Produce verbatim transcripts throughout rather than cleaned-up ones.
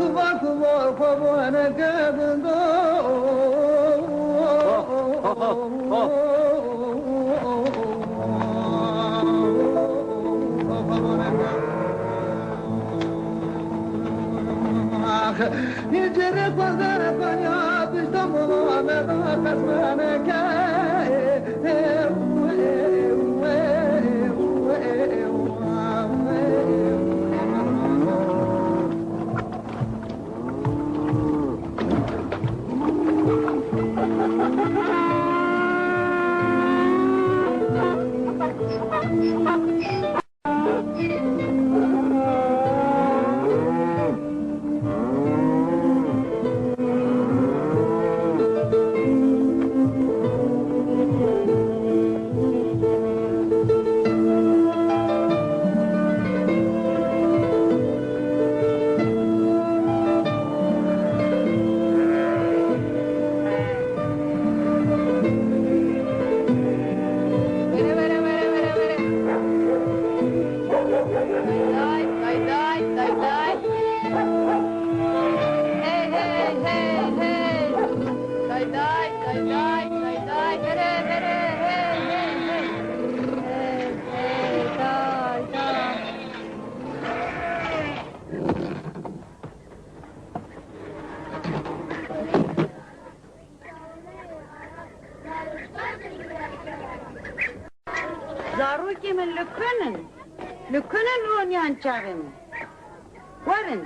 Day day, day day, day day. Hey hey hey hey. Day day, day day, day day. Here here hey hey hey. Hey hey, day day. Zarokê min li ku nin? Li ku nin roniyan çavê min? Werin.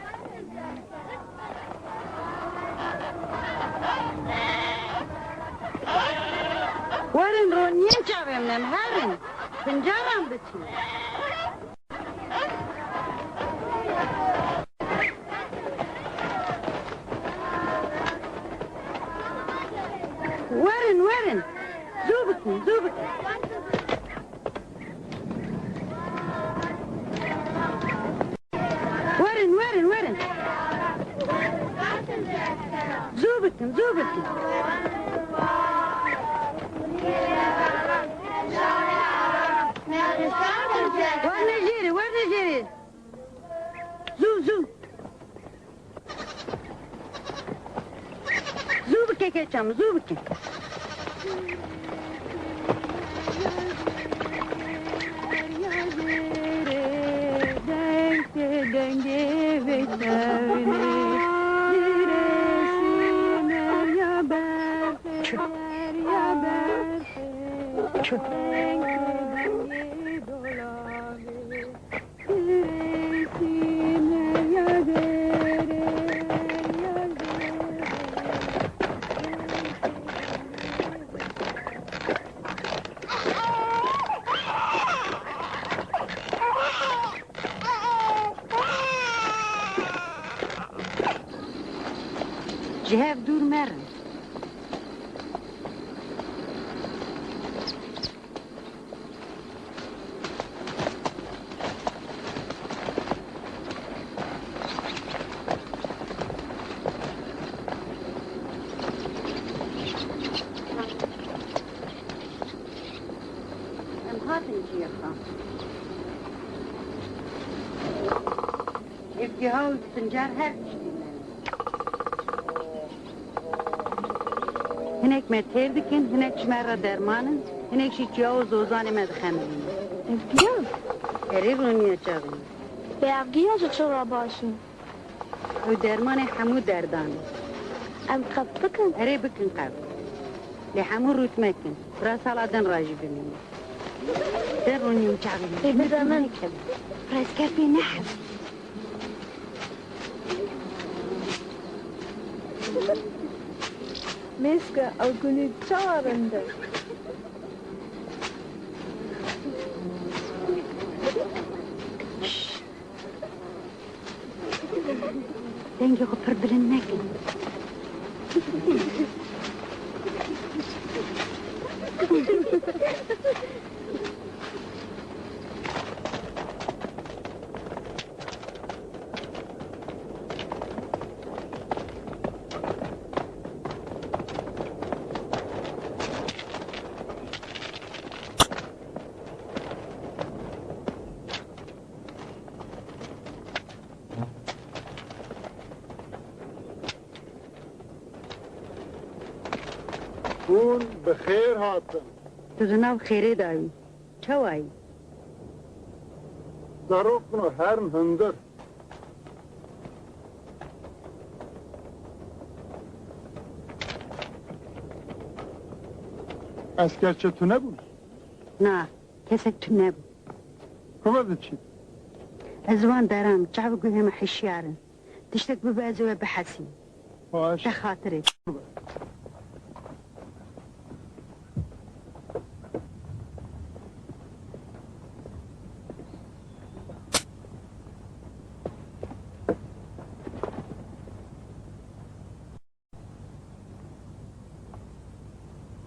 Werin, roniyan çavê min, em herin. Pincaran biçin. Werin, werin. Zû bikin, zû bikin. Werin, werin, werin. Zû bikin, zû bikin. Werne jêrê, werne jêrê. Zû, zû. Zû bike keçam, zû bike. Ji hev dûr merin. Em hatin ciyê xwe. Evgiha û sincar her tiştî me ne. Hinek me têr dikin, hinek ji me re derman in, hinek jî çiya û zozanê me dixemilînin. Evgiya? Erê, roniya çavê me. Lê evgiya jî çi re baş in? Ew dermanê hemû derdan in. Em qep bikin? Erê, bikin qep. Lê hemû rût mekin. Bira sala din re jî bimînin. De rûnî û çavê min. Ê, bide min. Rêzgefê neheb. Mêske, ew gulî çawa rind e. Dengê xwe pir bilind nekin. Hûn bi xêr hatin. Tu di nav xêrê de yî. Çawa yî? Zarok min herin hundir. Esker çi tune bûn? Na, kesek tune bû. Kuma diçî? Ez wan deram, çav guhê me hişyar in. Tiştek bibe ez ê we bihesînim. Baş. Te xatirê.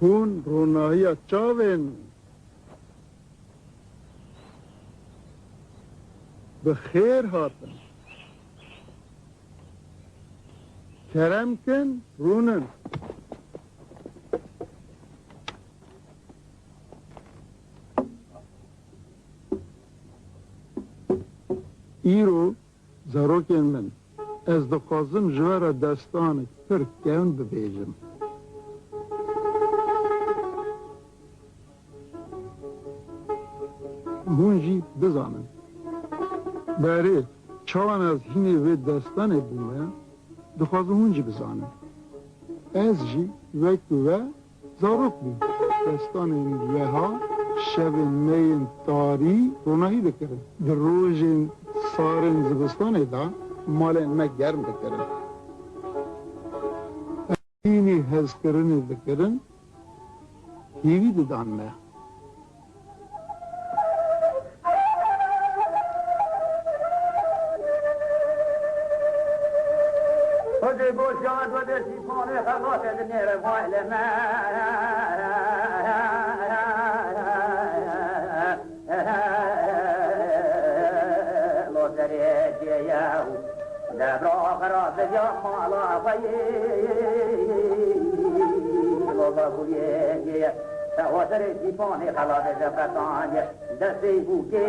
Hûn ronahiya çavên bi xêr hatin. Kerem kin, rûnin. Îro zarokên min, ez dixwazim ji we re destanek pir kevn bibêjim. Hûn jî bizanin. Berê, çawan ez hînê vê destanê bûme, dixwazim hûn jî bizanin. Ez jî wek we zarok bûm. Destanên weha şevên me yên tarî ronahî dikirin. Di rojên sarên zivistanê de malên me germ dikirin. Hînî hezkirinê dikirin, hêvî didan me. Hocê goşa dodê sîpanê xelatê dinêre vay le me. Lo serê çêye û debra xera vediya mala xwe yê. Lo bavûyê yê. Te o serê sîpanê xelatê de qetandiye. Destê bûkê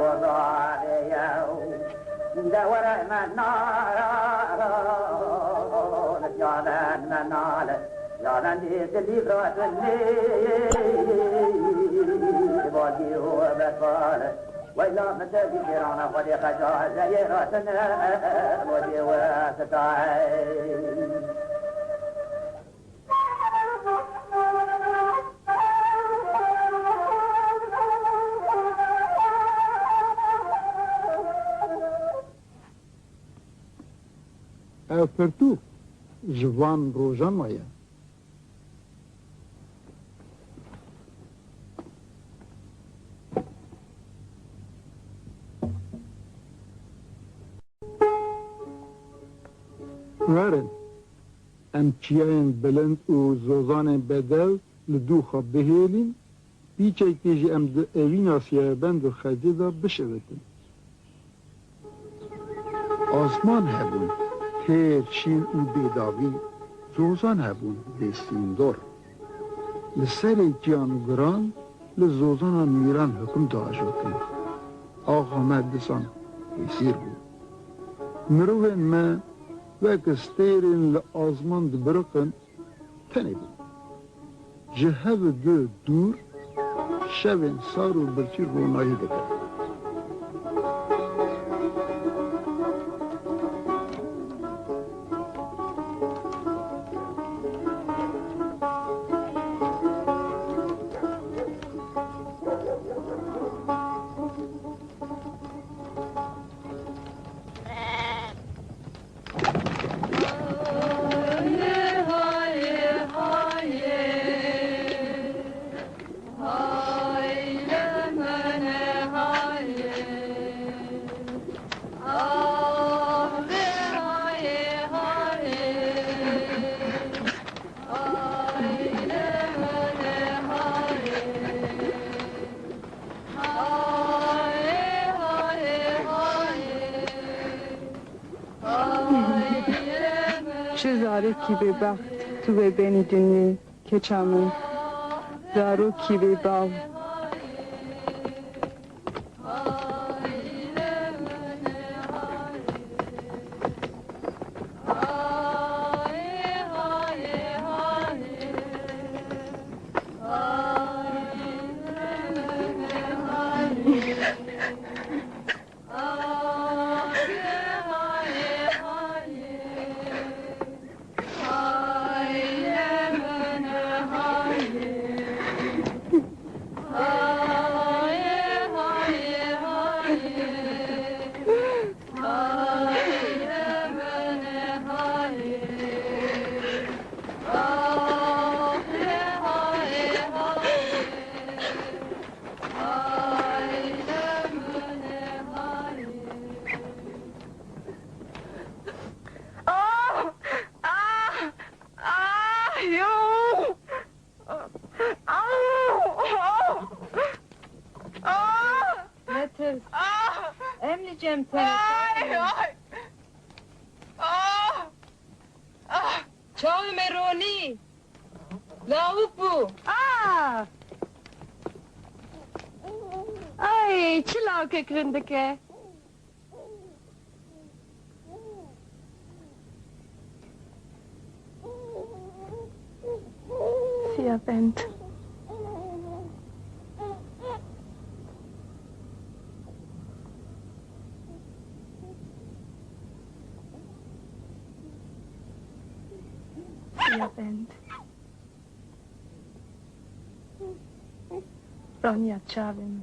wazarê ye. De were me nara, caden me nale. Caden dê dilî ratin lê, balî û berfale. Weyla min te dî cêrana Xwedê xeca zeyê ratin, wezê we sitay. Ev pirtûk ji van rojan me ye. Werin, em çiyayên bilind û zozanên bedew li dû xwe bihêlîn, pîçekê jî em di evîna siyahbend û xecê de bişevitin. Asman hebûn, têr, şîn û bêdawî, zozan hebûn, bêsîndor. Li serê çiyan û giran, li zozana mîran hukm diajotin. Axa me disan hêsîr bû. Mirovên me wek stêrên li asman dibiriqin, tenê bûn. Ji hev û du dûr şevên sar û birçî ronahî dikin. Çi zarokî bêbext tu wê bênî dinyê, keça min. Zarokî bêbav. Lawik bû. Ah! Ay, çi lawkek rindik e. Siyabend. Siyabend. Raniya çavê min.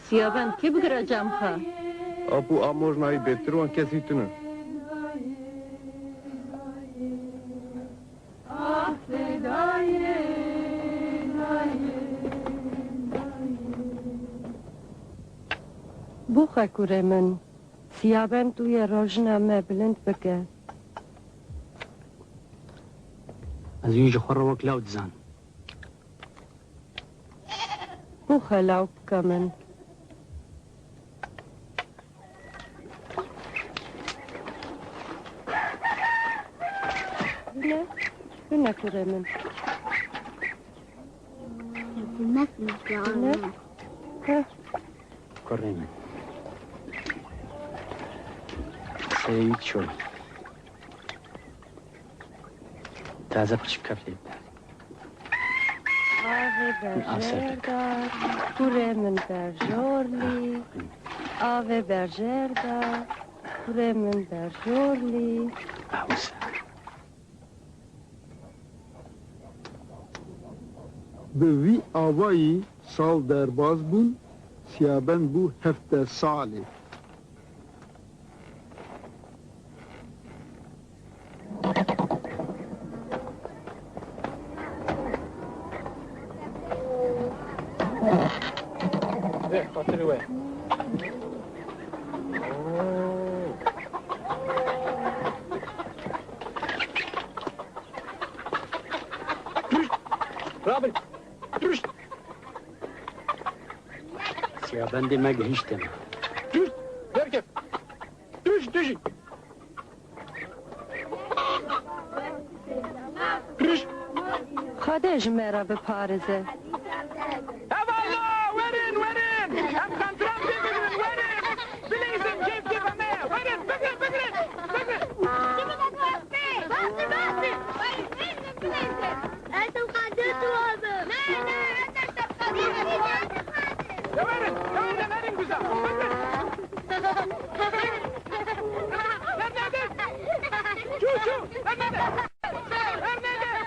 Siyabend, kê bigire cem xwe? Ap û amojnayî bêtir wan kesî tune. Bû xwe kurê min. Siyabend tu yê rojina me bilind bike. Ez wî ji xwe re wek law dizanim. Bû xwe law bike min. Bine, bine kurê min. Bine. Heh. Kurê min. Seyî çû. Taze pişik keflê. Avê berjêr da, kurê min berjorlî. Avê berjêr da, kurê min berjorlî. Bi vî awayî sal derbas bûn, Siyabend bû heftê salî. Vê xatirê we. Rûşt! Rabin! Rûşt! Siyabendê me gihîştine. Rûşt! Derkef! Rûşt, dijî! Rûşt! Xwedê ji me re biparêze. Evala, werin, werin! Em qentran pê bigrin, werin! Bileyzin, keyf keyfa me ye! Werin, bigrin, bigrin, bigrin! Bastır, bastır! Werin, werin, bileyzin! Ez em qadê tu abim! Ne, ne, ez em qadê tu abim! Ya werin, ya werin, nerin güzel! Bigrin! Bernadette! Çû, çû! Bernadette! Bernadette!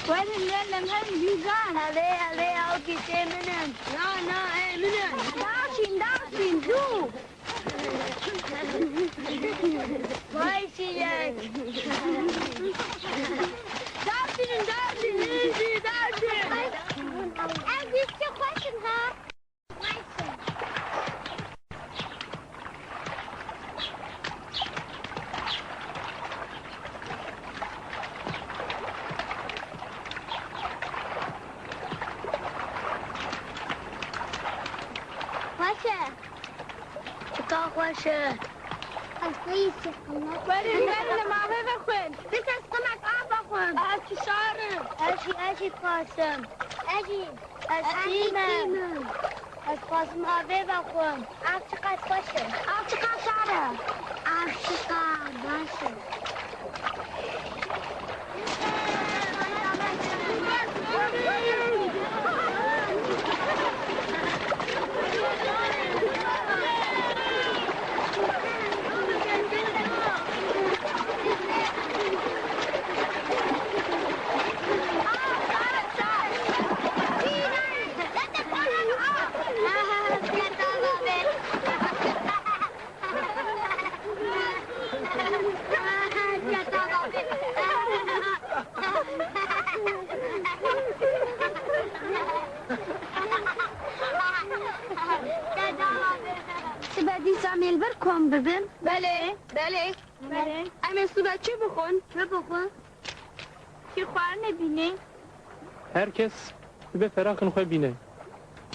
Werin lê lem hem dîgan. Evê, evê, ew kî tê min in. Na, na, ê min in. Daxîn, daxîn, zû. Vay çiyek. Daxîn, daxîn, îzî, daxîn. Ev dîskî xweş in ha. Xweş e. Çika xweş e. Ez xweyî seqim. Werin, werin, li mavê vexwin. Bike siqimek av vexwin. Ez tişar im. Ez jî, ez jî pasim. Ez jî. Ez hekîm im. Ez xwazim avê vexwim. Av çiqas xweş e. Av çiqas sar e. Av çiqas baş e. Sibe dîsa mêlbir kom bibin? Belê, belê. Belê. Em ê sibe çi bixwin? Çi bixwin? Çi xwarinê bînê? Her kes dibe feraxin xwe bîne.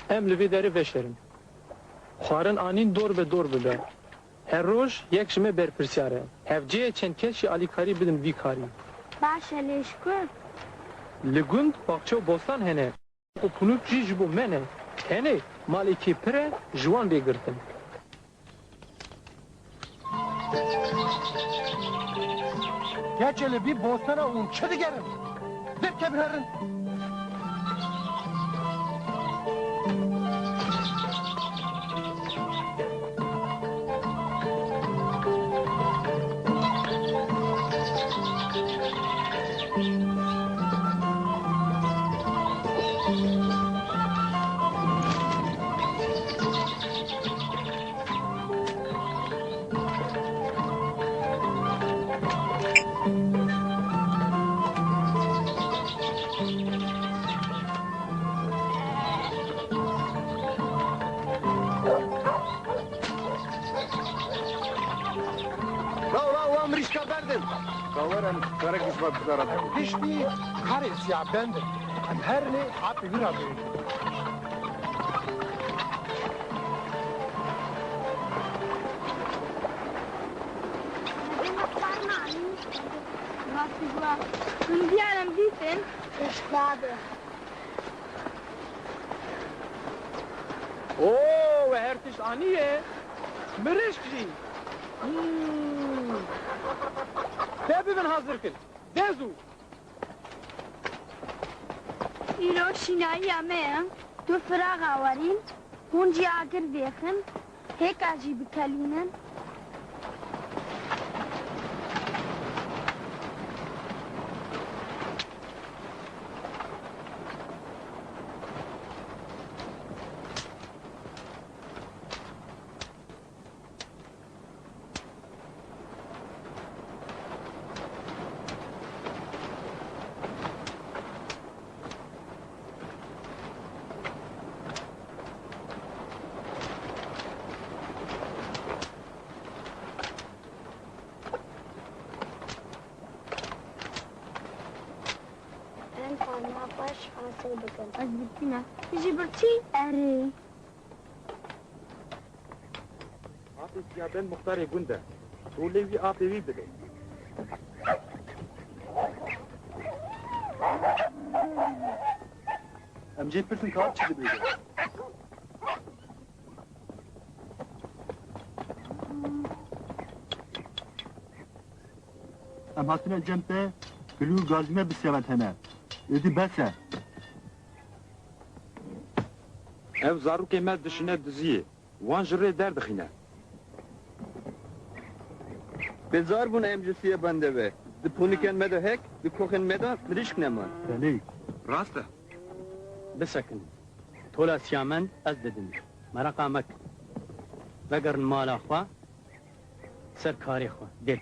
Em li vê derê veşerin. Xwarin anîn dor be dor bibe. Her roj yek ji me berpirsiyar e. Hevceyê çend kes jî alîkarî bidin vî karî. Baş e, lê ji ku? Li gund baxçe û bostan hene. Û punûk jî ji bo me ne. Tenê malê kê pir e, ji wan bê girtin. Keçê li vî bostana hûn çi digerin? Derkevin herin. Raw, raw, raw, mirîşka berdin. Kawer em karek ji wan bidara. Em giştî karê siya bendin. Em her lê apê wî ra bêjin. Rastî, hûn diyanem dîtin. Pişt nade. Oo, we her tişt aniye. Mirişk jî. Hmm. Te bibin hazir kin. De zû. Îro şînayiya me ye. Tu firaxa werîn, hûn jî agir vêxin, hêka jî bikelînin. Em xwarina xweş hasîl bikin. Ez birçî me. Tu jî birçî? Erê. Apê Siyabend muxtarê gund e. Rolê wî apê wî bide. Em jê pirsin ka ap çi dibêje. Em hatine cem te, kilû gazî me bi Siyabend hene. Êdî bes e. Ev zarokê me dişine diziyê. Wan ji rê derdixîne. Bêzar bûn em ji Siyabendê ve. Di ponîkên me de hek, di koxên me de mirîşk neman. Belê. Rast e. Bisekinin. Tola Siyabend ez didim. Mereqa mekin. Vegerin mala xwe. Ser karê xwe. Dê.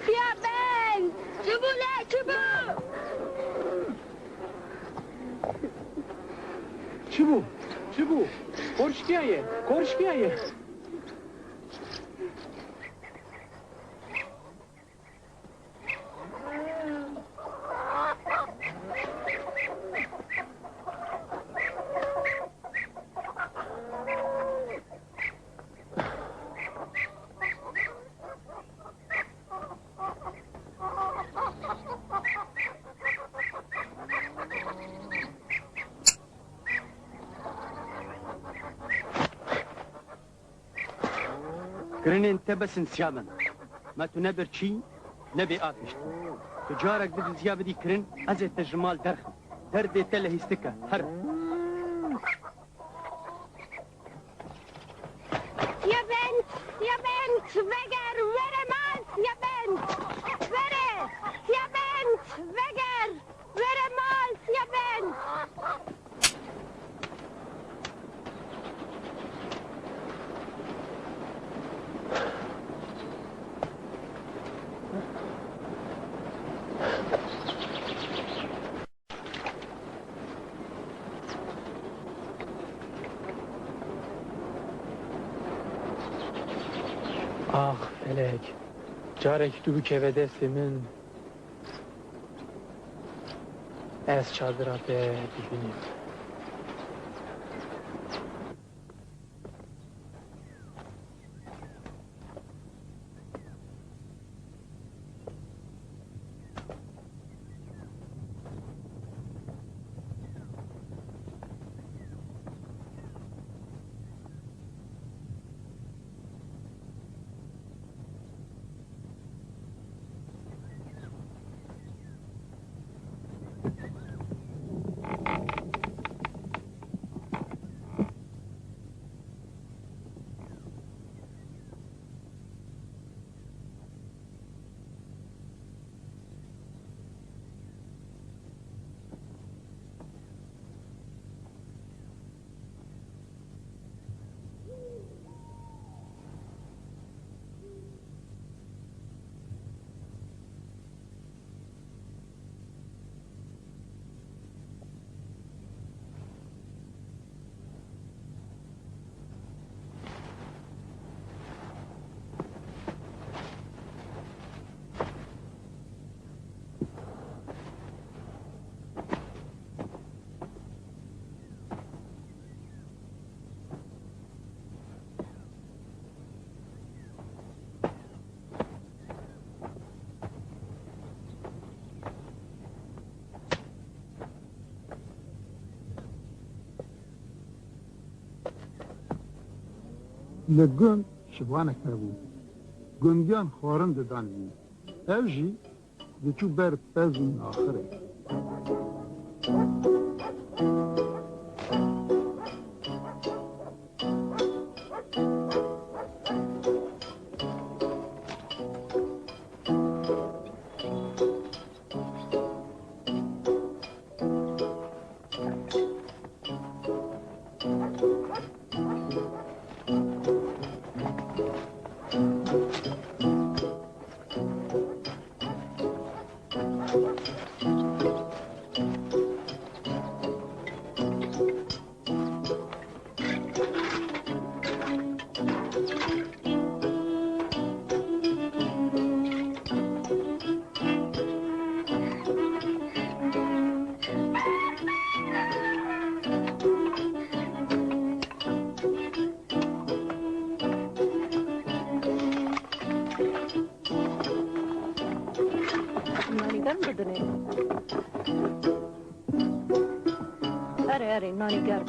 Siyabend! Çi bû le, çi bû? Çi bû? Çi bû? Korşkiyaye, korşkiyaye. Kirinên te bes in Siyabend. Me tu ne birçî, ne bê apişt. Tu carek di diziya bidî kirin, ez ê te ji mal derxim. Her dê te lehîstike, her. Siya Bent, Siya Bent, veger, were mal, Siya Bent, were, Siya Bent, veger, were mal, Siya Bent. Ax felek, carek tu bikeve destê min, ez çadira te dibînim. Li gund şivanek hebû. Gundiyan xwarin didan wî. Ev jî diçû ber pez û naxirê. Nanî germ bidinê. Erê, erê, nanî germ.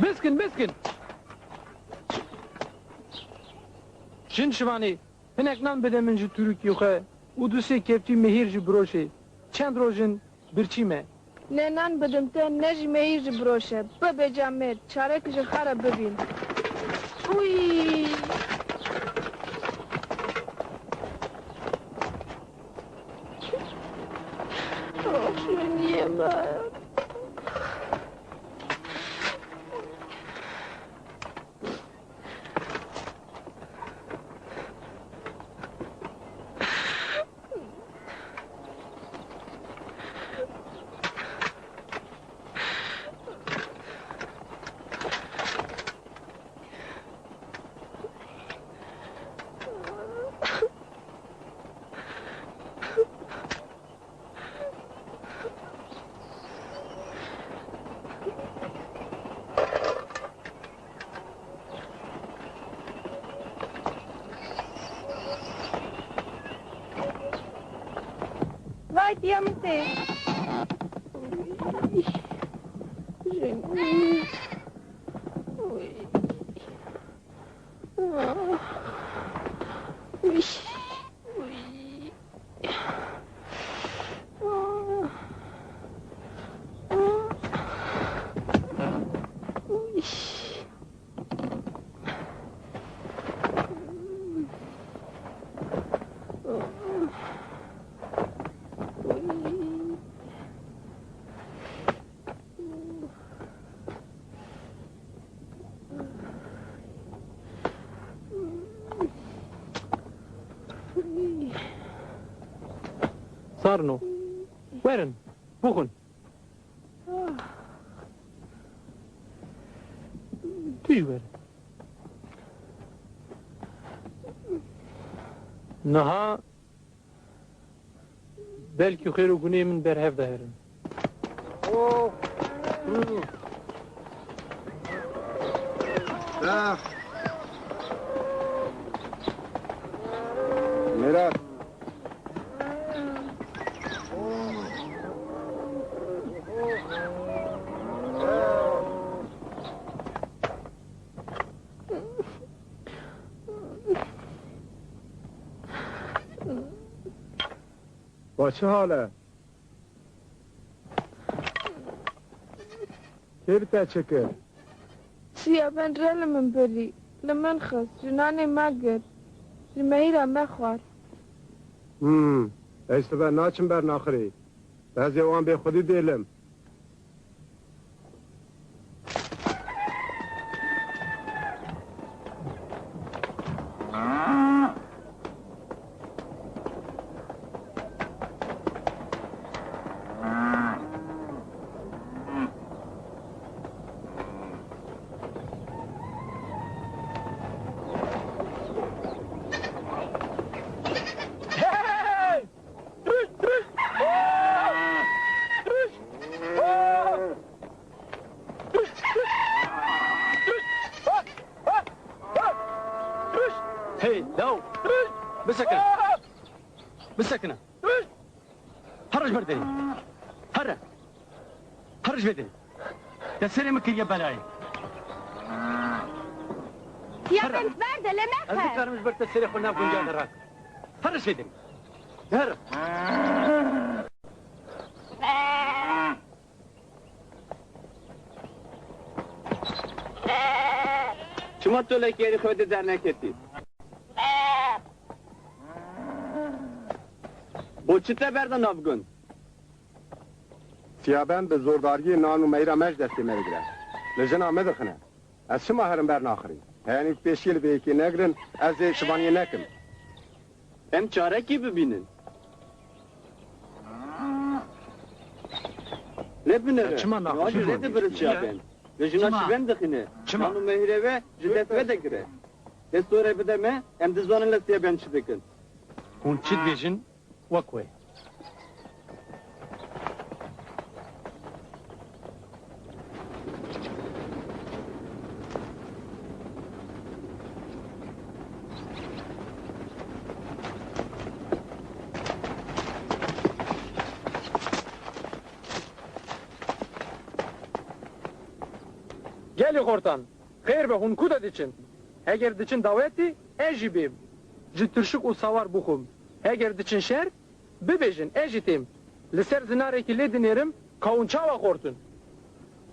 Biskin, biskin! Jin şivanê, hinek nan bide min ji tûrikî xwe û du sê keftî mehîr ji biroşê. Çend roj in birçî me. Ne nan bidim te, ne jî mehîr ji biroşe. Bibe camêrd, çarek ji xwe re bibîn. Uy! Of, min yê me. Ya min tê. Sarno. Werin. Bixwin. Tu jî were. Niha belkî xêr û gunê min berhev de herin. Ah. Mirat. Ba çi hal e? Kê bi te çi kir? Siyabend re li min birî, li min xist, ji nanê me girt, ji mehîra me xwar. Hmm, ez li ber naçim ber naxirê. Ez ê wan bêxwedî dêlim. Hey, law! Bisekine! Bisekine! Here ji ber derê! Here! Here ji vê derê! Te serê min kiriye belayê! Siyabend berde, lê mexe! Ez nikarim ji ber te serê xwe nav gunca de rakim. Here ji vê derê! Here! Çima tu li kêrî xwe de derneketî? Bo çi te berda nav gund? Siyabend bi zordariyê nan û meyra me ji destê me digire. Li jina me dixine. Ez çima herim ber naxirî? Heyanî ku pêşiyê li vê yekê negirin, ez ê şivaniyê nekim. Em çarekî bibînin. Lê binêre, çima naxwe ji rê dibirin çiya bên. Lê jina şiven dixine. Çima? Nan û mehîrê we ji dest we digire. Lê sorê bide me, em dizanin li siya bên çi dikin. Hûn çi dibêjin? Wek wê. Gelî xortan, xêr be, hûn ku de diçin? Heger diçin dawetî, ez jî bêm. Ji tirşik û sawar bixwim. Heger diçin şer, bibêjin, ez jî têm. Li ser zinarekî lê dinêrim, ka hûn çawa xortin?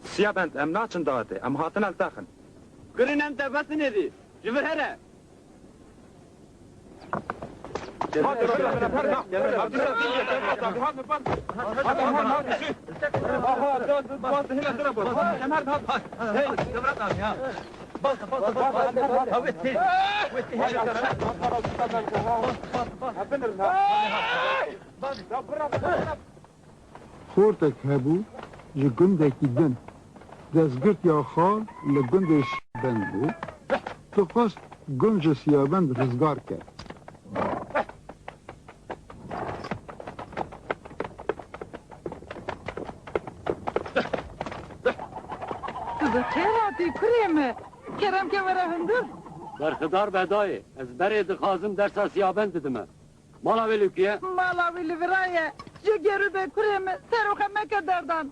Siyabend, em naçin dawetê, em hatine li te xin. Kirin em te vesin êdî. Ji vir here. Xortek hebû ji gundekî din. Destgirtiya xal li gundê Siyabend bû. Dixwest gund ji Siyabend rizgar ke. Tu bi kê hatî kurê me? Kerem ke were hundir. Berxidar be dayê, ez berê dixwazim dersa Siyabend bidime. Mala wê li ku ye? Mala wî li vira ye. Ji gerû be kurê min, ser û xwe meke derdan.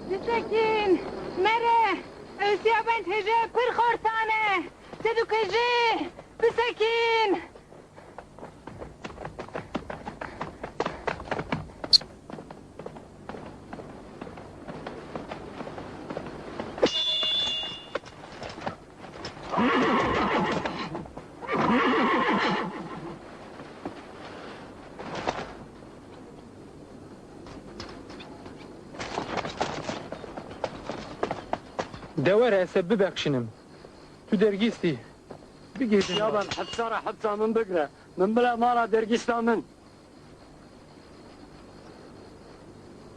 Bisekîn, mere, ew siyabend hêje pir xortan e. Te dikujî, bisekîn. De were ez te bibexşinim. Tu dergîst î. Bigihîjin. Ya ben hepsa re hepsa min bigire. Min bile mala dergîsta min.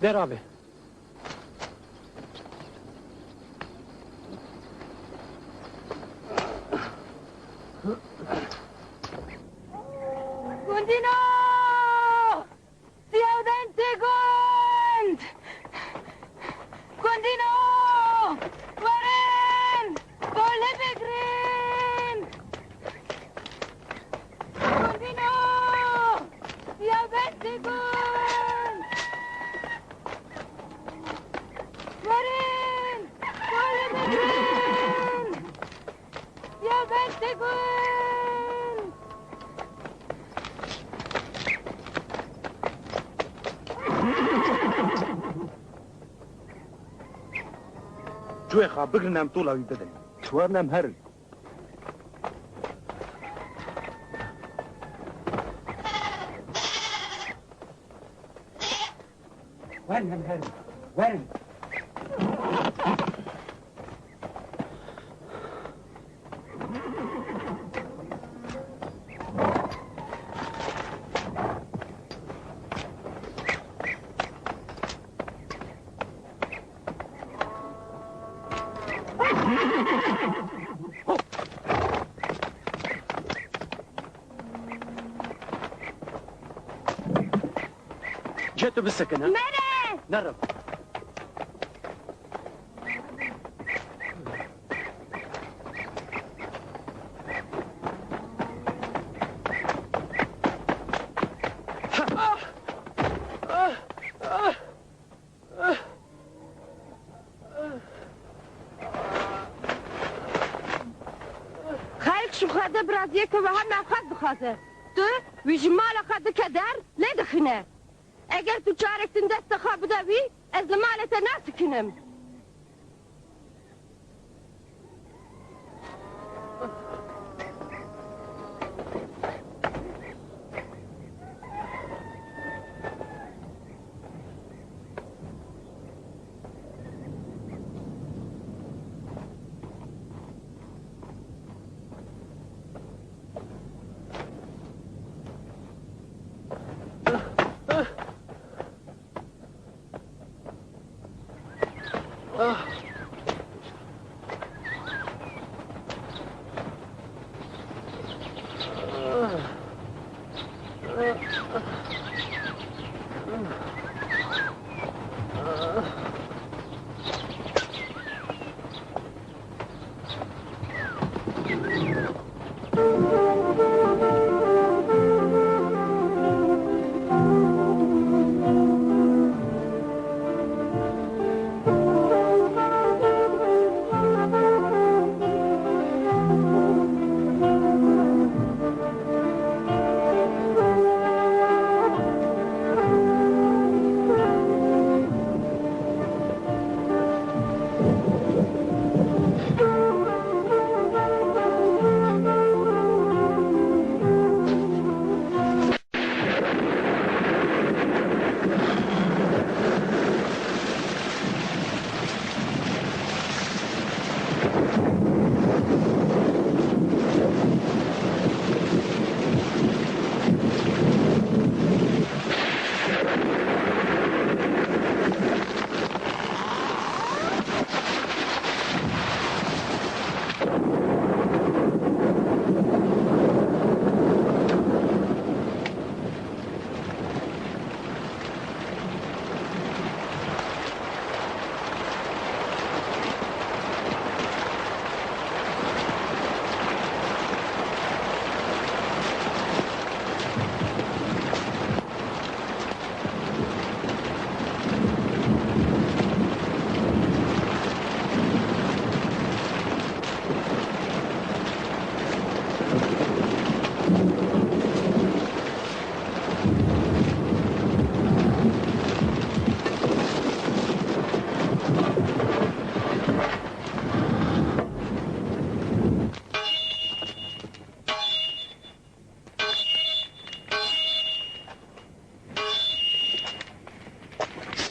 Derabe. Gundîno! Siyawdentê gund! Gundîno! Werin! Kolê bigirin! Gundîno! Siyawdentê gund! Werin! Kolê bigirin! Ya ben te gund! Çûyê xwe bigirin, em tola wî bidin. Werin em herin. Werin em herin. Werin. Cê tu bisekine. Mere! Nere. Xelk ji Xwedê bi raziyeke wiha navxwe dixwaze. Tu wî ji mala xwe dike der, lê dixine. Eger tu carek din desta xwe bide wî, ez li malê te nasikinim.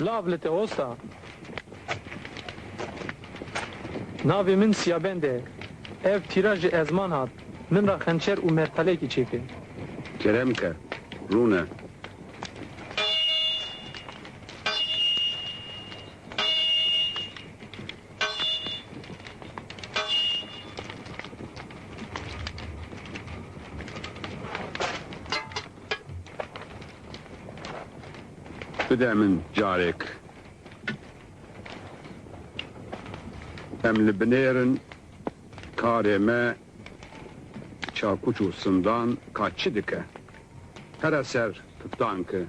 Çav li te osta. Navê min Siyabend e. Ev tîra ji ezman hat. Min ra xençer û mertalekî çêke. Kerem ke, rûne. Bide min carek. Em li binêrin karê me çakûç û sindan ka çi dike. Here ser kiftan ki.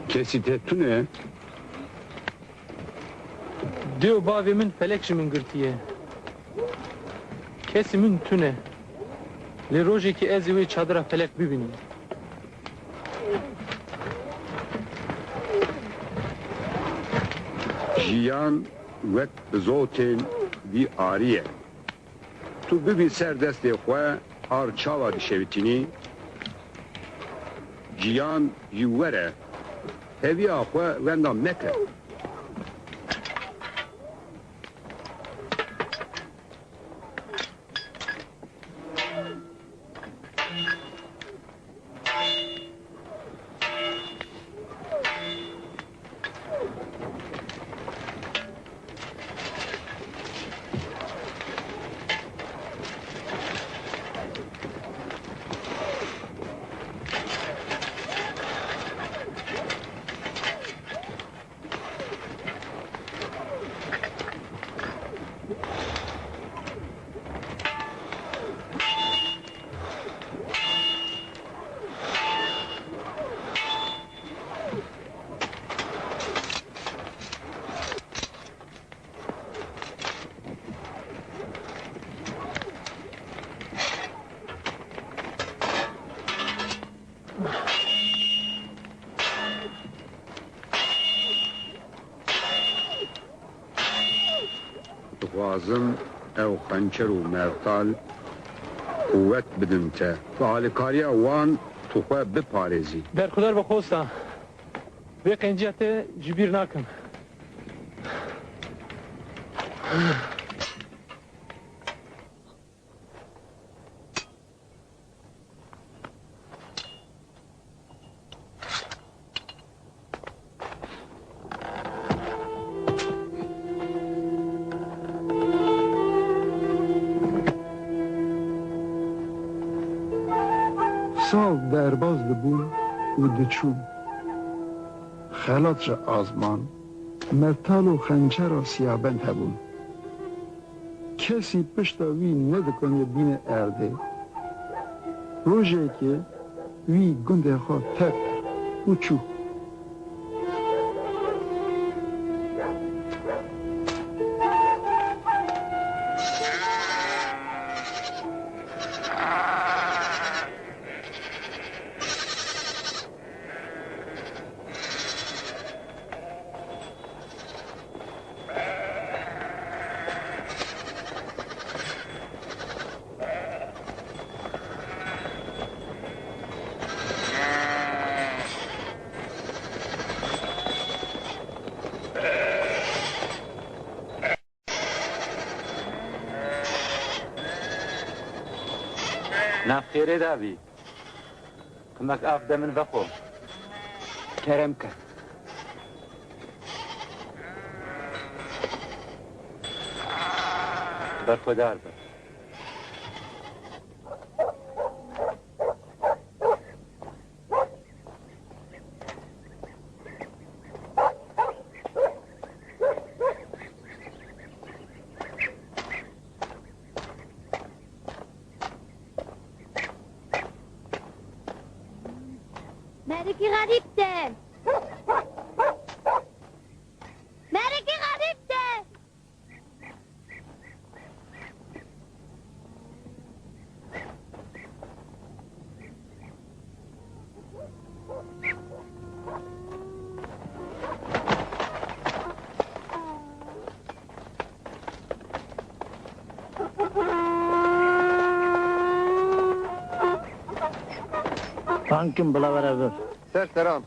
Kesî te tune? Dê û bavê min felek ji min girtiye. Kesî min tune. Lê rojekî ez ê wê çadira felek bibînim. Jiyan wek bizotên vî arî ye. Tu bibî ser destê xwe, ar çawa dişewitînî? Jiyan ji we re, heviya xwe wenda meke. Dixwazim ew xençer û mertal quwet bidin te. Bi alîkariya wan tu xwe biparêzî. Berxudar be xosta. Vê qenciya te ji bîr nakim. Sal derbaz dibûm û diçûm. Xelat ji azman, mertal û xençera siyabend hebûn. Kesî pişta wî nedikaniye bîne erdê. Rojekê wî gundê xwe terk kir û çû. Nav xêrê de bî. Qimek av de min vexwe. Kerem ke. Berxwedar be. Merikî xerîb de. Merikî xerîb de. Ankim bila were vir. Ser seran.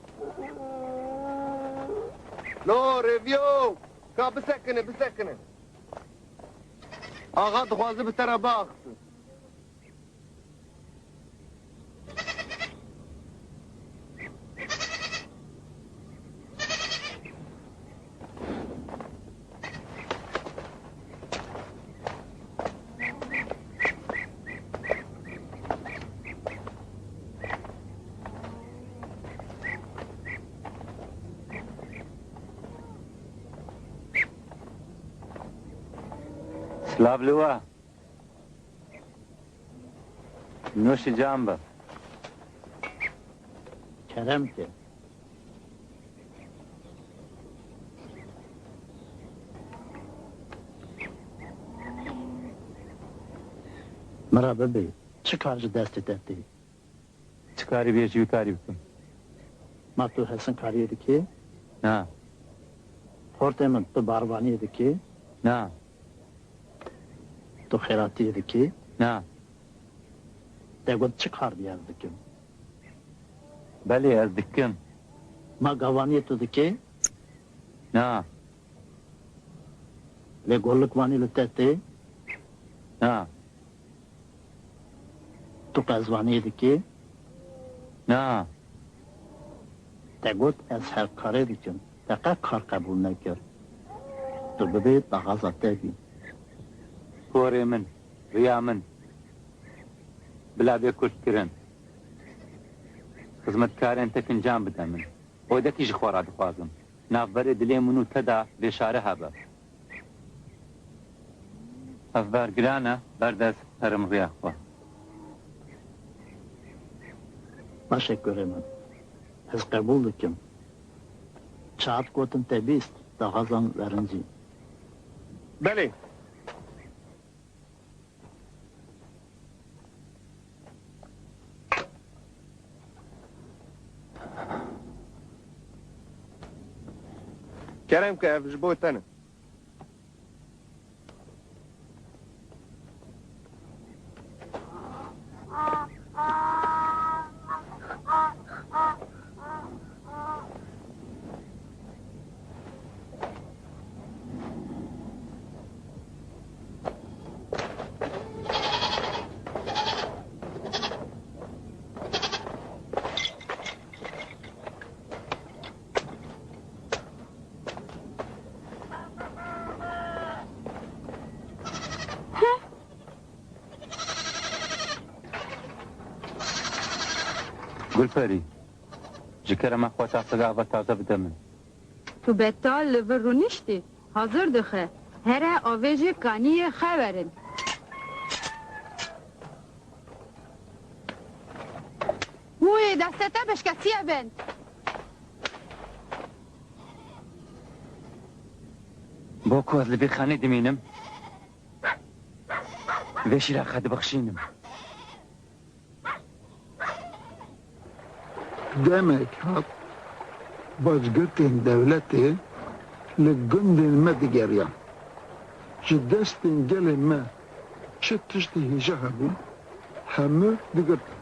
Lo, rêviyo! Ka bisekine, bisekine. Axa dixwaze bi te re biaxifin. Silav li we. Nûşî can be. Kerem ke. Min re bibê, çi kar ji destê te tê? Çi karî bê, ji wî karî bikim. Ma tu hesinkariyê dikê? Na. Xortê min, tu barvaniyê dikê? Na. Tu xêratiyê dikê? Na. Te got çi kar bê ez dikim? Belê, ez dikim. Ma gavaniyê tu dikê? Na. Lê golikvanî li te tê? Na. Tu qezvaniyê dikê? Na. Te got ez hevkarê dikim. Te qet kar qebûl nekir. Tu bibê daxwaza te bî. Porê min, riya min. Bila bê kurtkirin. Xizmetkarên te kincan bide min. Odekî ji xwe re dixwazim. Navberê dilê min û te de vêşare hebe. Ev ber giran e, berde ez herim riya xwe. Baş e kurê min. Ez qebûl dikim. Çaxat gotin te bîst, daxwazan werincî. Belê. Kerem ke, ev ji bo te ne. Gulperî, ji kerema xwe tasega ava taze bide min. Tu betal li vir rûniştî? Hazir dixe. Here avêjê kaniyê xewerin. Wî destê te bişkesiye bin. Bo ku ez li vê xanê dimînim, vê şîra xwe dibexşînim. Demek hat, bacgirtên dewletê li gundên me digeriyan. Ji destên gelê me çi tiştê hêja hebûn, hemû digirtin.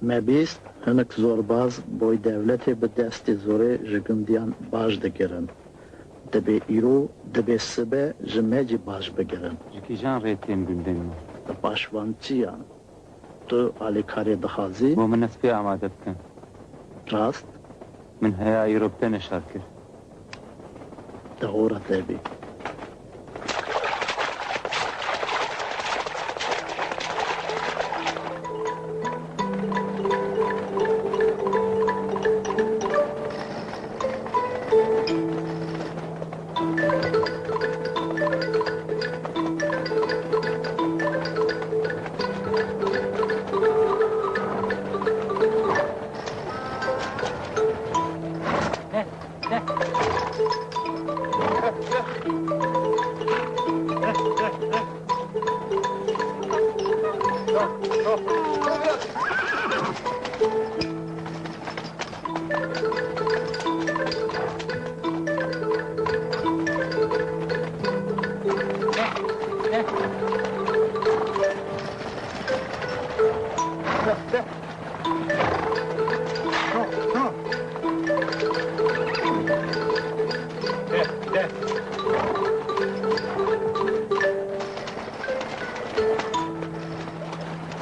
Me bîst hinek zorbaz boy dewletê bi destê zorê ji gundiyan baş digirin. Dibê îro, dibê sibe ji me jî baş bigirin. Ji kîjan rê tên gundên me? Paşvançiyan. Tu alîkariyê dixwazî? Bo min ez pê amade bikim. Rast? Min heya îro bi te neşar kir. Te hora te bî.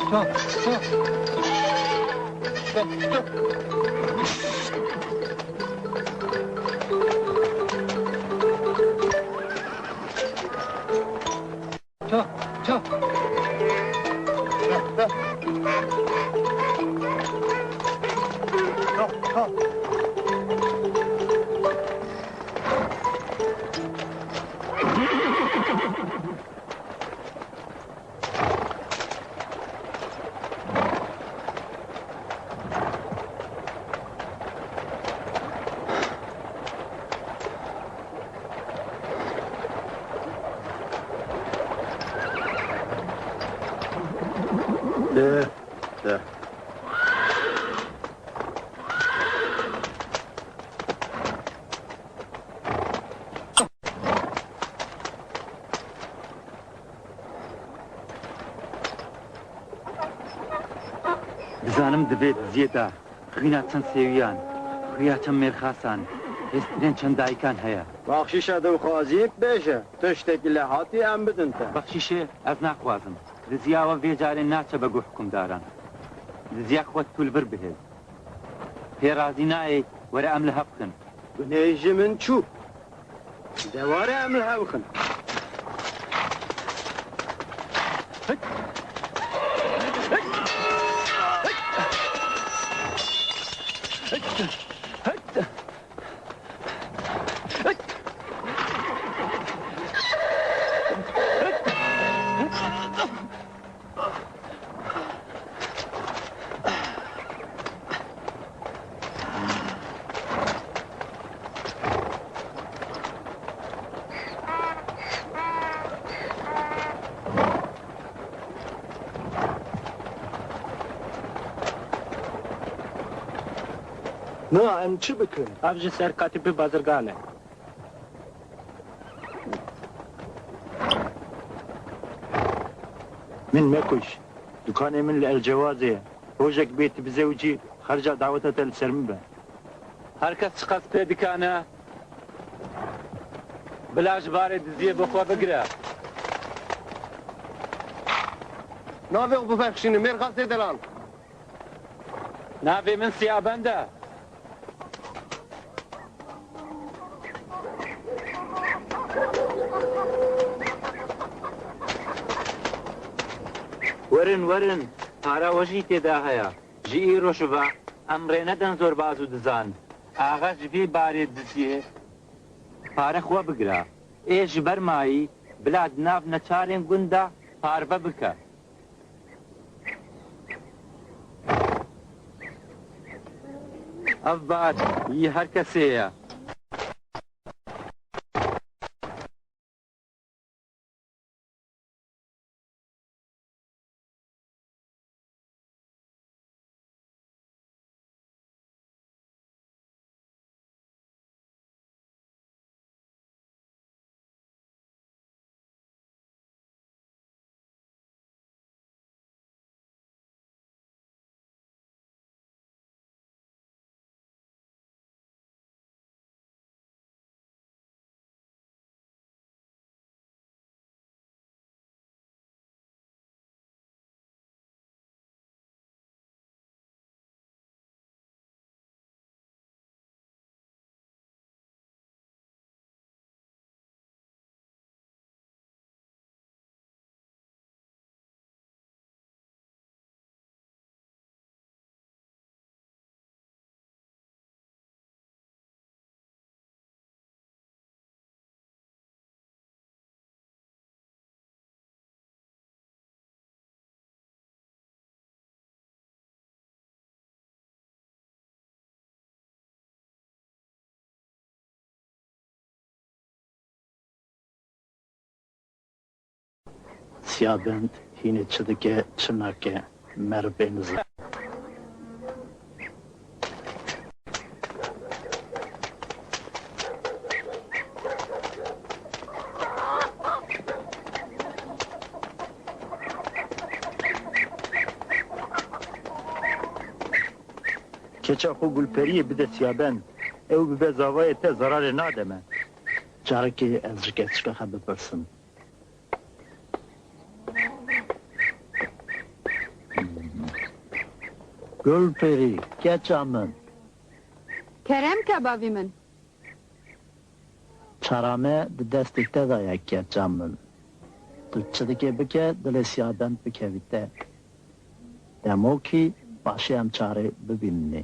Çal, çal. Çal, çal. Çal, çal. Çal, çal. De, de. Dizanim di vê diziyê de xwîna çend sêwiyan, xuya çend mêrxasan, hêstirên çend dayikan heye. Baxşîşa dixwazî bêje, tiştekî lê hatî em bidin te. Bexşîşê ez naxwazim. Diziya we vê carê naçe be guh hikûmdaran. Diziya xwe tu li vir bihêl. Pê razî nayê, were em li hev bixin. Gunehê ji min çû. De were em li hev bixin. Na, em çi bikin? Ev ji ser katîpê bazirgan e. Min mekuş. Dukanê min li El Cewazê ye. Rojek bê tu bizewicî, xerca daweta te li ser min be. Her kes çiqas pê dikane, bila ji barê diziyê bi xwe bigire. Navê xwe bibexşînin, mêrxasê delal. Navê min Siyabend e. Werin, werin, para we jî tê de heye. Ji îro şiva em rê nedin zorbaz û dizan. Axa ji vî barê diziyê pare xwe bigire. Ê ji ber mayî bila di nav neçarên gund de parve bike. Ev bar yî her kesê ye. Siyabend hînê çi dike, çi nake, meriv ê niza. Keça xwe Gulperiyê bide Siyabend. Ew bibe zavayê te, zerarê nade me. Carekê ez ji keçika xwe bipirsim. Gulperî, keça min. Kerem ke bavî min. Çara me di destê te de ye, keça min. Tu çi dikê bike, dilê Siyabend bikevî te. Demokî paşê em çarê bibînî.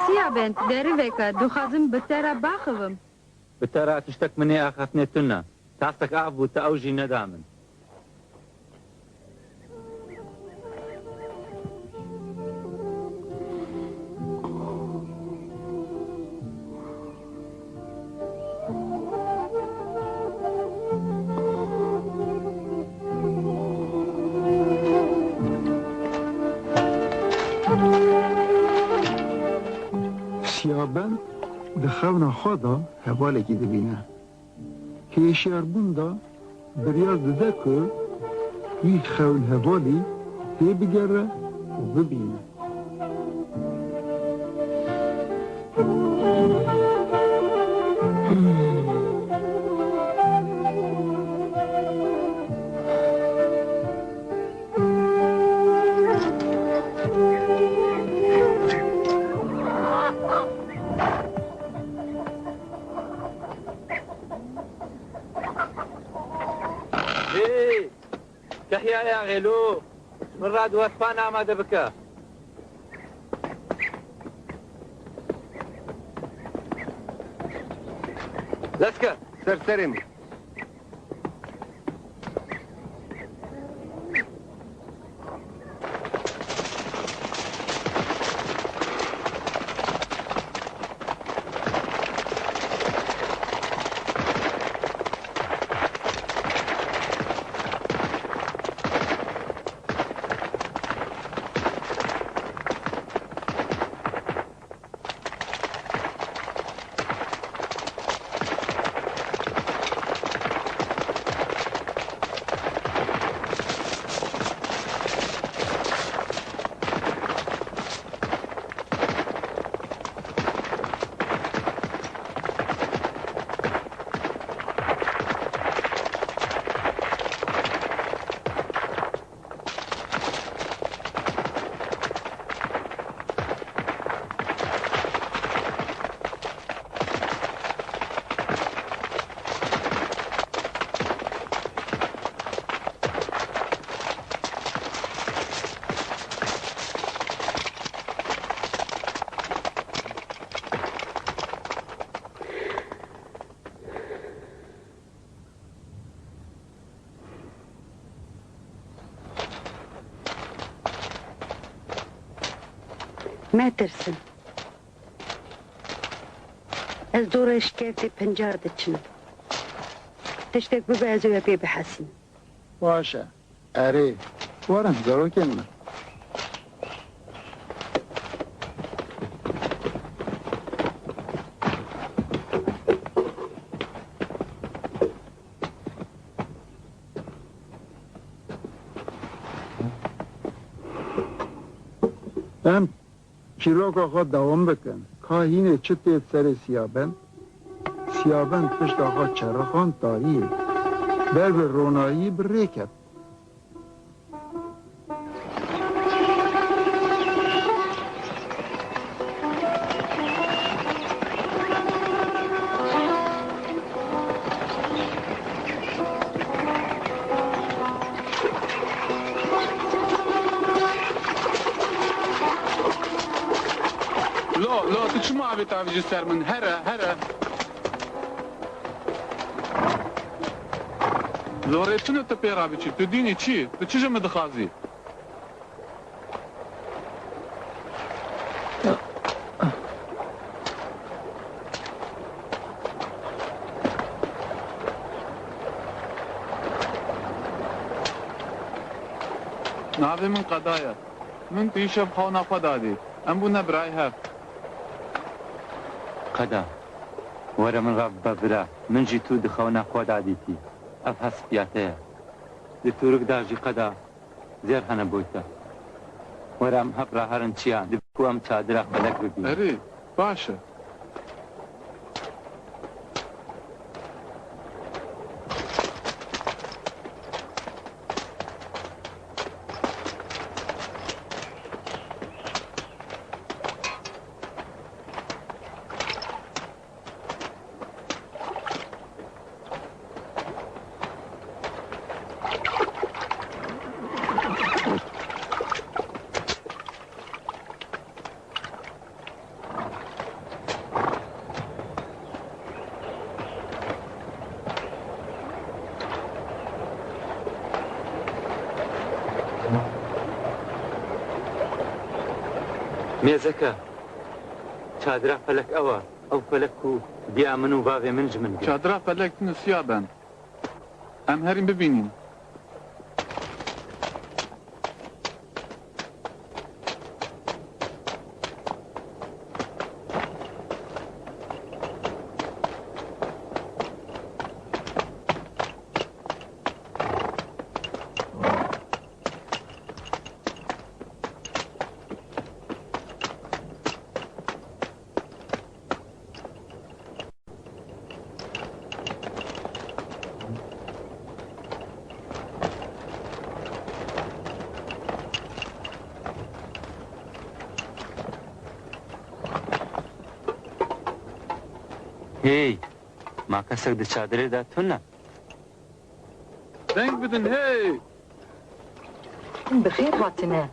Siyabend, derî veke, dixwazim bi te re baxivim. Bi te re tiştek min ê axaftinê tune. Tasek av bû, te ew jî neda min. Siyabend di xewna xwe de hevalekî dibîne. Hişyarbûn de biryar dide ku wî xewnhevalî têbigere û bibîne. Ê, Kehyaya Xêlo, ji min re du hespana amade bike. Leske. Ser serê min. Metirsin. Ez dorê şikerdê pincar diçinim. Tiştek bibe ez ê we pê bihesînim. Baş e. Erê, werin zarokên min. Em çîroka xwe dewam bikin. Ka hînê çi tê serê Siyabend? Siyabend pişta xwe çerixand tariyê. Ber bi ronahiyê bi rê ket. Lo, lo, tu çima avêt avêjî ser min? Here, here. Lo rê çi ne tu pê re biçî? Tu dînî çi? Tu çi ji min dixwazî? Navê min Qeda ye. Min tu îşev xewna xwe dadî. Em bûne birayê hev. Qeda, were min re bibe bira. Min jî tu di xewna xwe dadîtî. Ev hesp ya te ye. Di tûrik de jî Qeda, zêr hene bo te. Were em hev re herin çiya, divê ku em çadira felek bibînin. Erê, baş e. Mêzeke. Çadira felek ew e. Ew felek ku diya min û bavê min ji min girt. Çadira felek nisiya ben. Em herîn bibînîn. Hey, ma kesek di çadirê de tune? Deng bidin, hey! Hûn bi xêr hatine.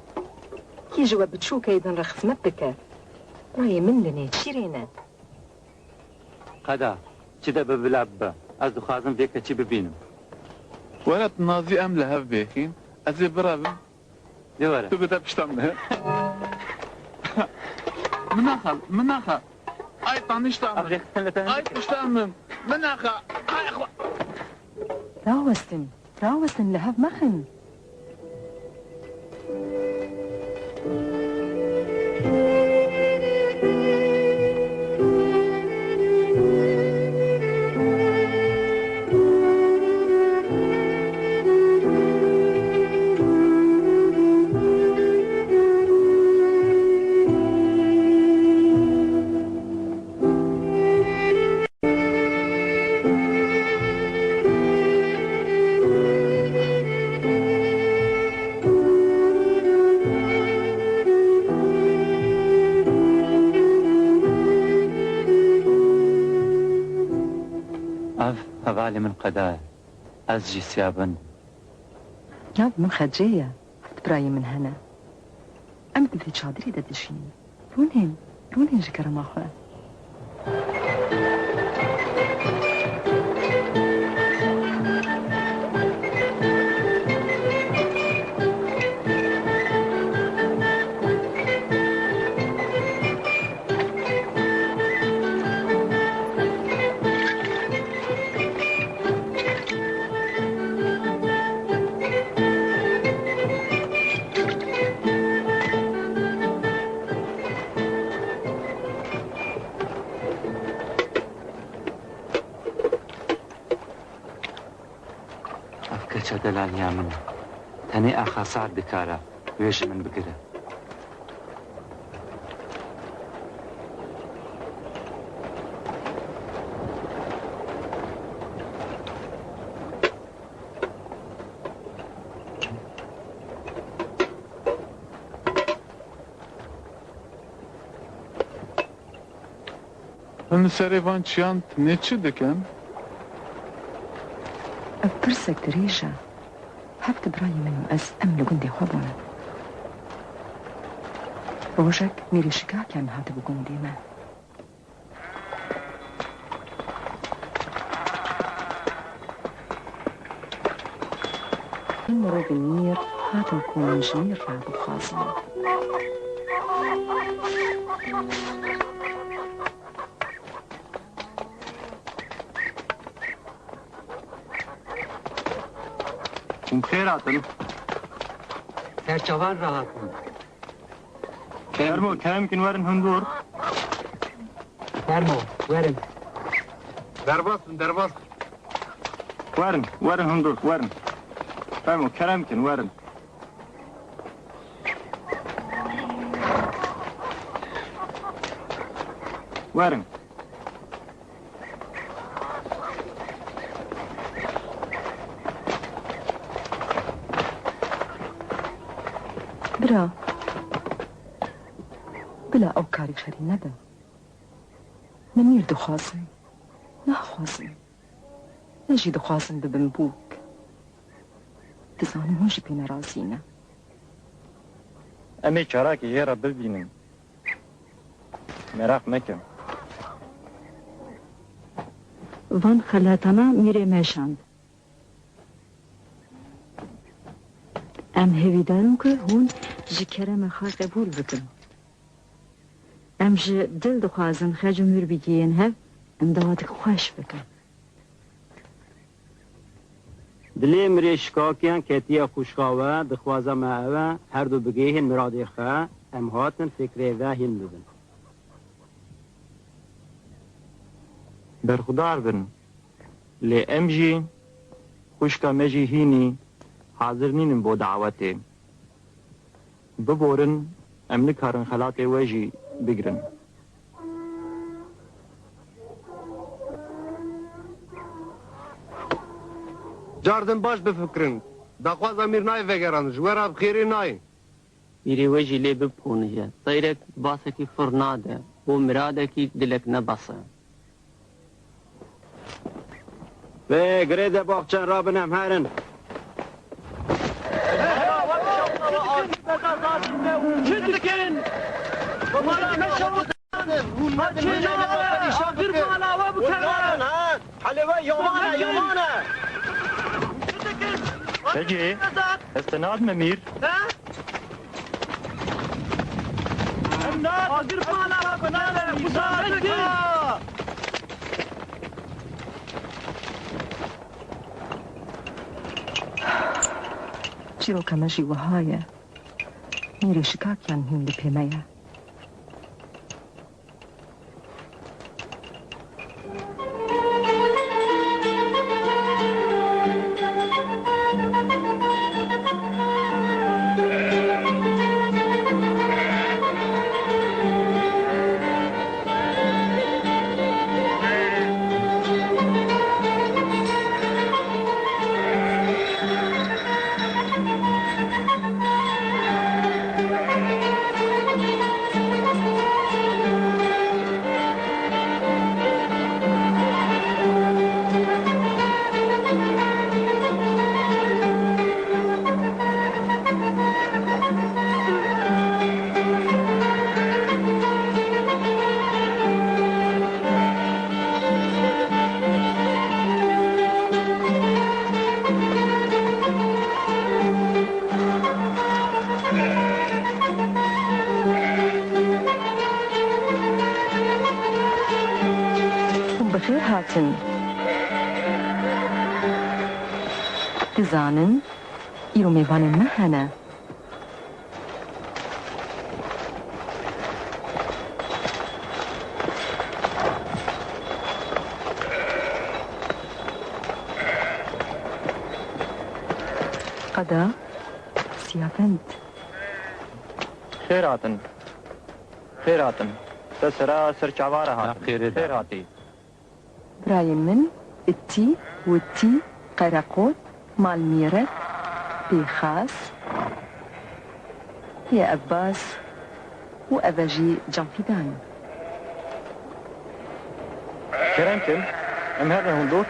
Kî ji we biçûkê din re xizmet dike? Birayê min li nêçîrê ne. Qeda, çi de be bila bibe. Ez dixwazim vê keçî bibînim. Were tu nazî em li hev bêxîn. Ez ê birevim. Dê were. Tu bide pişta min. Min naxe, min naxe. Ay tanişta min. Ay pişta min. Min naxe. Ay xwe. Rawestin, rawestin, li hev mexin. Ev hevalê min Qeda ye. Ez jî Siyabend im. Nav min Xecê ye. Heft birayê min hene. Em di vê çadirê de dijîn. Rûnên, rûnên ji kerema xwe. Ev keça delaliya min e. Tenê Axa Sa'd dikare wê ji min bigire. Hûn li serê van çiyan tinê çi dikin? Ev pirsek dirêj e. Heft birayê min û ez em li gundê xwe bûn. Rojek mêrê şikakê em hatibû gundê me. Mirovên mîr hatin ku min ji mîr re bixwazin. Hûn bi xêr hatin. Ser çavan re hatin. Fermo, kerem kin werin hundur. Fermo, werin. Derbas bin, derbas bin. Werin, werin hundur, werin. Fermo, kerem kin werin. Werin. Bira, bila ew karî xerî nebe. Ne mîr dixwazin, naxwazin. Ne jî dixwazin bibin bûk. Dizanim hûn jî pê nerazî ne. Em ê çarakê jê re bibînin. Meraq meke. Van xelatana mîrê me şand. Em hêvîdar in ku hûn ji kerema xwe qebûl bikin. Em ji dil dixwazin xerc û mûr bigihên hev, em dawatek xweş bikin. Dilê mirê şikakiyan ketiye xwişka we, dixwaza me ew e, her du bigihên miradê xwe, em hatin fikrê ve hîn bibin. Berxudar bin, lê em jî, xwişka me jî hînî hazir nînin bo dawetê. Biborin, em nikarin xelatê we jî bigrin. Cardin baş bifikirin. Daxwaza mîr nayê vegerandin. Ji we re bi xêrê nayê. Mîrê we jî lê biponije. Teyrek basekî fir nade û miradekî dilek ne bes e. Vê girêde baxçen rabin em herin. Çi dikin? Agir mala we bikeve. Helê we yaman e, yaman e. Çi dikin? Peki, ez te nadime mîr. He? Agir mala we binane, guzar dikin. Çîroka me jî wiha ye. Mîrê şikakiyan hîn li pê me ye. Hûn bi xêr hatin. Dizanin, îro mêvanên me hene. Qada, Siyavend. Xêr hatin. Xêr hatin. Te sera ser çava re hatin. Xêr hatî. Birayên min, Itî, Witî, Qereqot, Malmîret, Pêxas, Yê Ebbas û eve jî Canfîdan. Kerem kin, em herin hundur.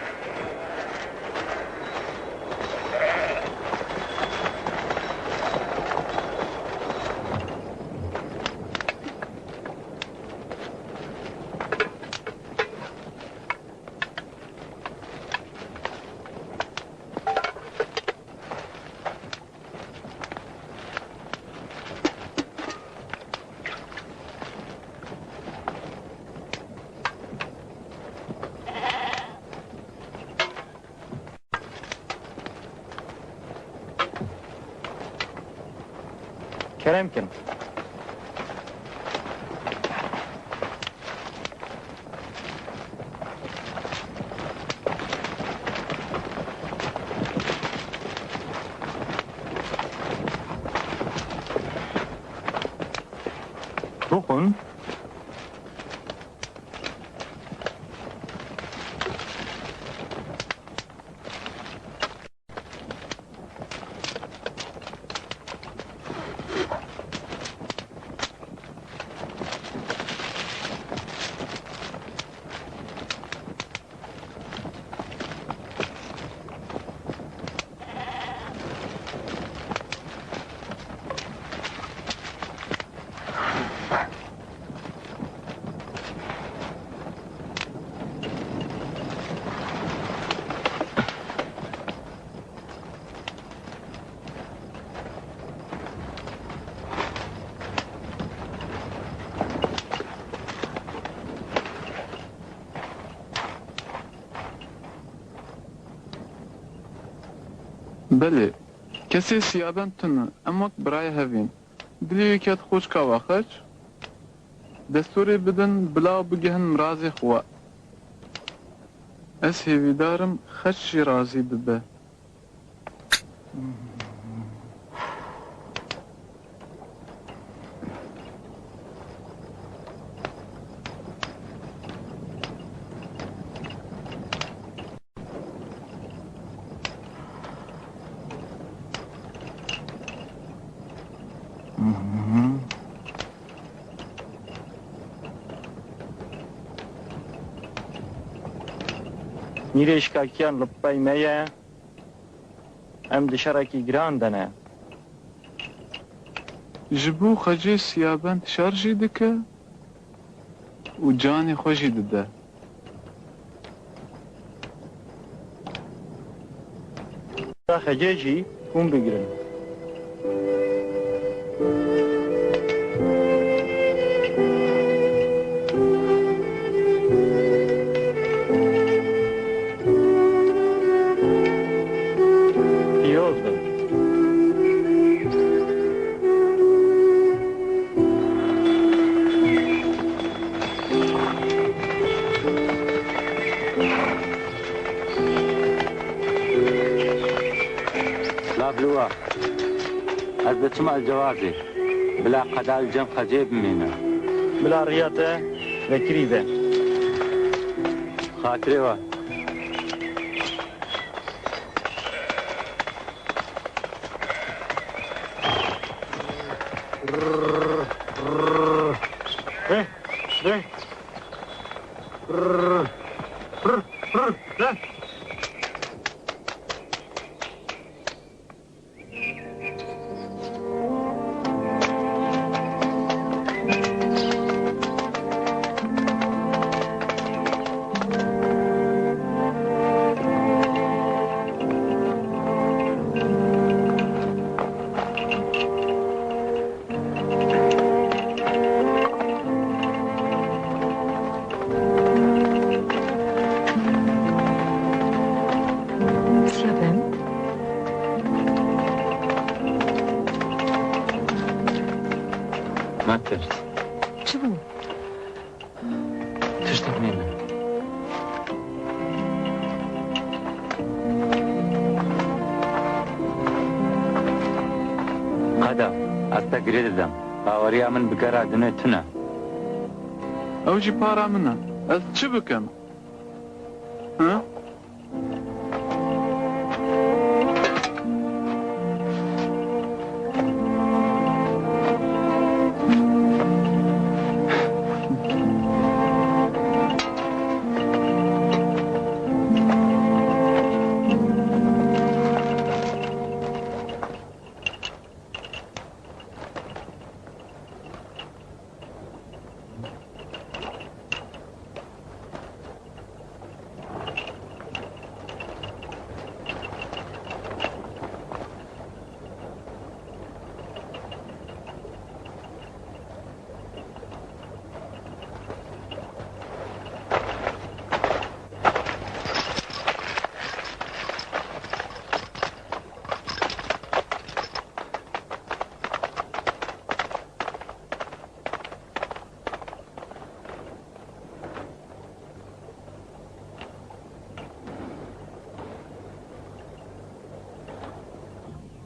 Kerem kin. Bixwin. Belê, kesê siyabend tune, em wek birayê hev in. Dilê wî ket xwişka we xeç, destûrê bidin bila bigihin mirazê xwe. Ez hêvîdar im xeç jî razî bibe. Mîrê Şikakiyan li pey me ye. Em di şerekî giran de ne. Ji bo xecê siyabend şer jî dike û canê xwe jî dide. Xecê jî hûn bigirin. Pîroz bin. Lav li we. Ez diçim El Cewazê. Bila qeda li cem xecê bimîne. Bila riya te vekirî be. Xatirê we. Rê, rê. Siyabend. Metirs. Çi bû? Tiştek nêne. Qeda, ez te girê didim. Baweriya min bi gera dinê tune. Ew jî para min e. Ez çi bikim? Ha?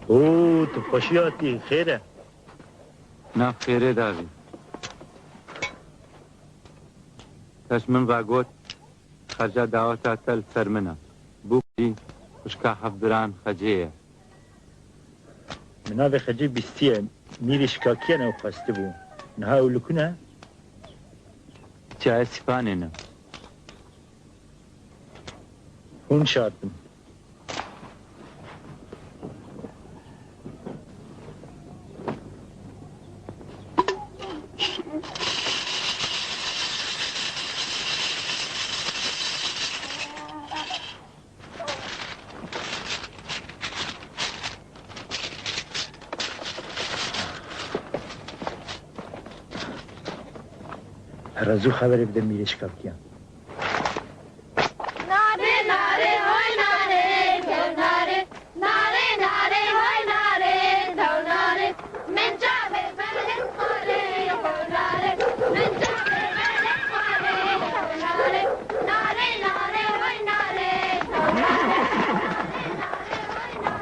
Oo, tu xweşî hatî, xêr e? Na xêrê davî. Kes min vegot, xerca daweta te li ser min e. Bûk jî xwişka hevbiran Xecê ye. Min navê Xecê bîstiye, mîrê Şikakiyan ew xwestibû. Niha ew li ku ne? Çiyayê Sîpanê ne. Hûn şart in. Here zû xeberê bide mîrê Şikakiyan. Nare, nare, hoy nare, gel nare, nare,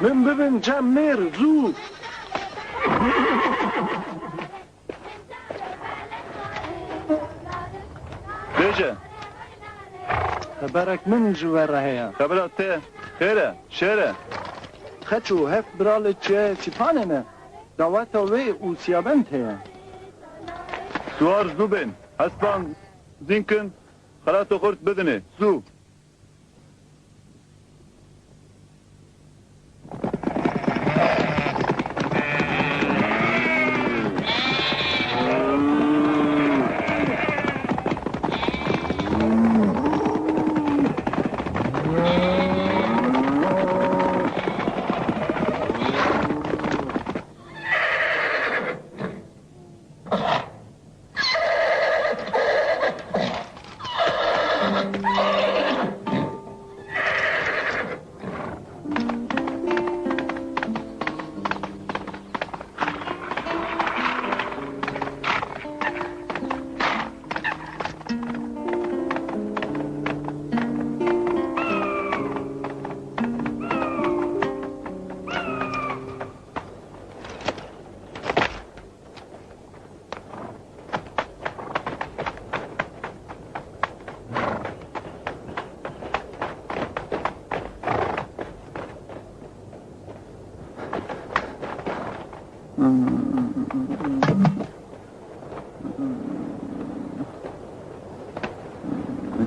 Min bibin cem mêr, zû! Bêje. Xeberek min ji we re heye. Xebera te xêr e, şêr e. Xeço, heft biralê çi, çipanê ne? Daweta wê û siyabend heye. Siwar zû bên. Hespan zîn kin, xelato xurt bidinê. Zû.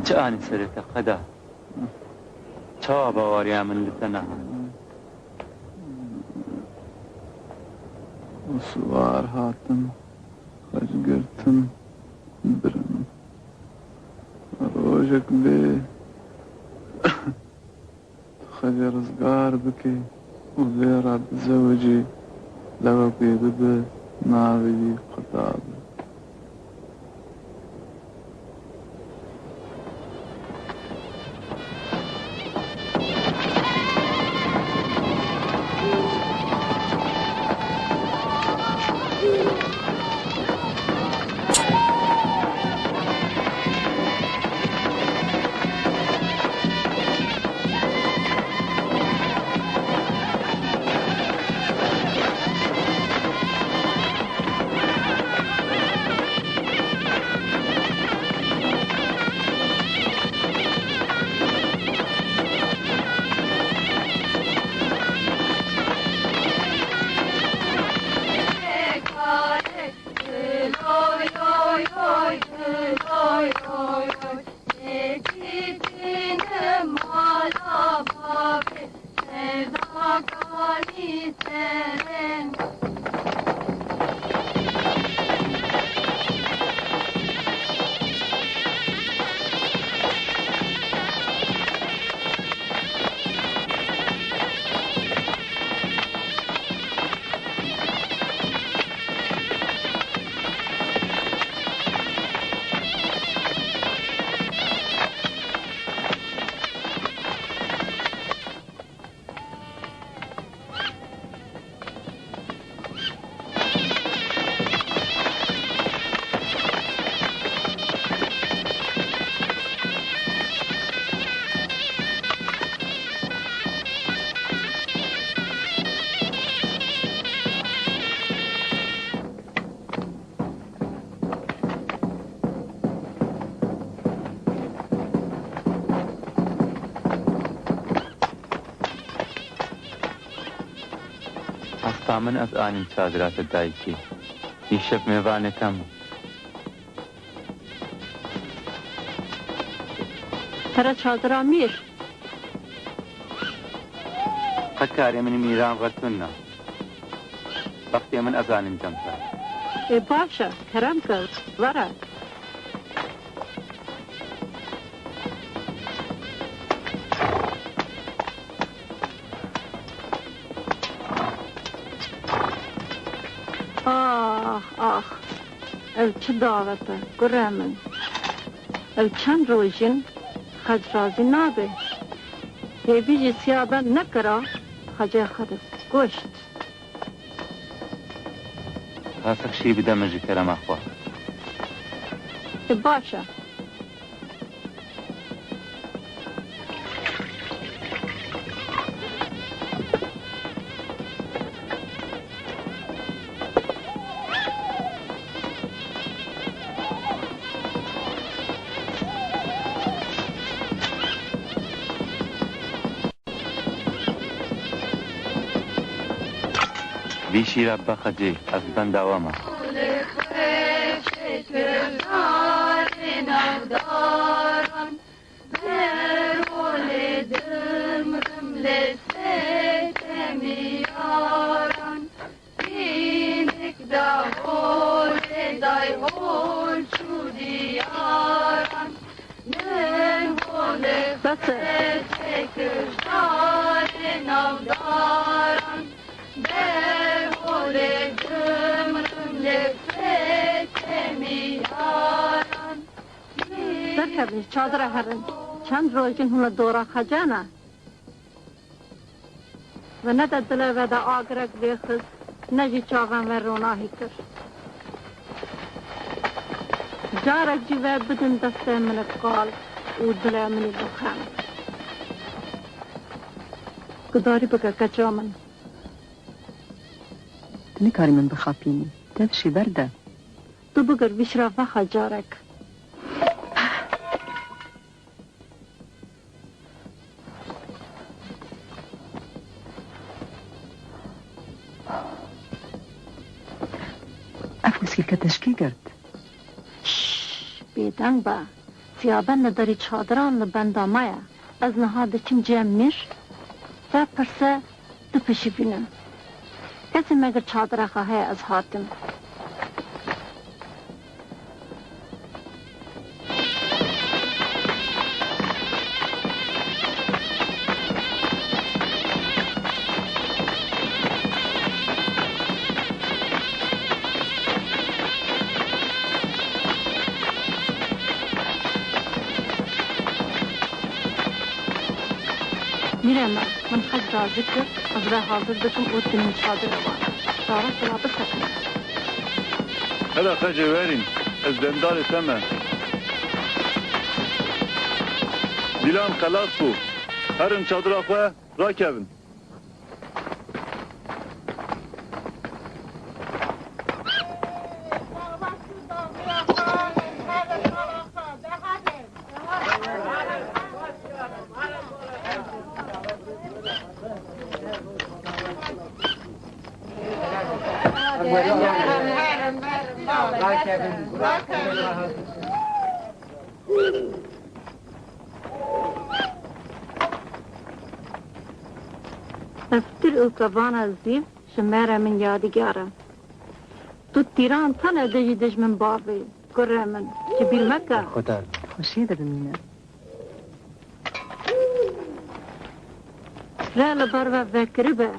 Çi anî serê te qeda? Çawa baweriya min li te nehat? Siwar hatim, xeç girtim, birim. Rojek bê tu xecê rizgar bikî û vê re bizewicî, lewek wê bibe, navê wî Qeda be. Hesta min ez anîm çadira te dayikê. Îşev mêvanê te me. Here çadira mîr. Qe karê min mîran re tune. Bextê min ez anîm cem te. Ê baş e, kerem ke, were. Ax, ax. Ev çi dawet e, kurê min? Ev çend roj in xec razî nabe. Hêvî jî siyabend nekira, xecê xwe dikuşt. Qasek şî bide min ji kerema xwe. E, baş e. Vî şîra bixecî, ez benda we me. Bes e. Derkevin, çadira herin. Çend roj in hûn li dora xece ne? Ve ne de dilê ve de agirek vêxist, ne jî çavên ve ronahî kir. Carek jî ve bidin destê min ê qal û dilê min ê bixem. Gudarî bike keça min. Tu nikarî min bixapînî. Tevşî berde. Tu bigir vî şira vexa carek. Ev kuskîlke te ji kê girt? Şşş, bêdeng be. Siyabend li derî çadiran li benda me ye. Ez niha diçim cem mîr. Te pirse. Tu pişî bîne. Kesê me gir çadira xwe heye ez hatim. Mîre me, min xeç dazik kir, ez rê hazir dikim û tinîm çadira wan. Çawa bila bisekin. Hela xecê werîn, ez dendarê te me. Dîlan xelas bû. Herin çadira xwe rakevin. Ev tir û kevana zîv ji me re min yadîgar e. Tu tîran tene dijî dijmin bavê, kurê min, ji bîr meke. Xweşiyê de bimîne. Re li ber ve vekiribe.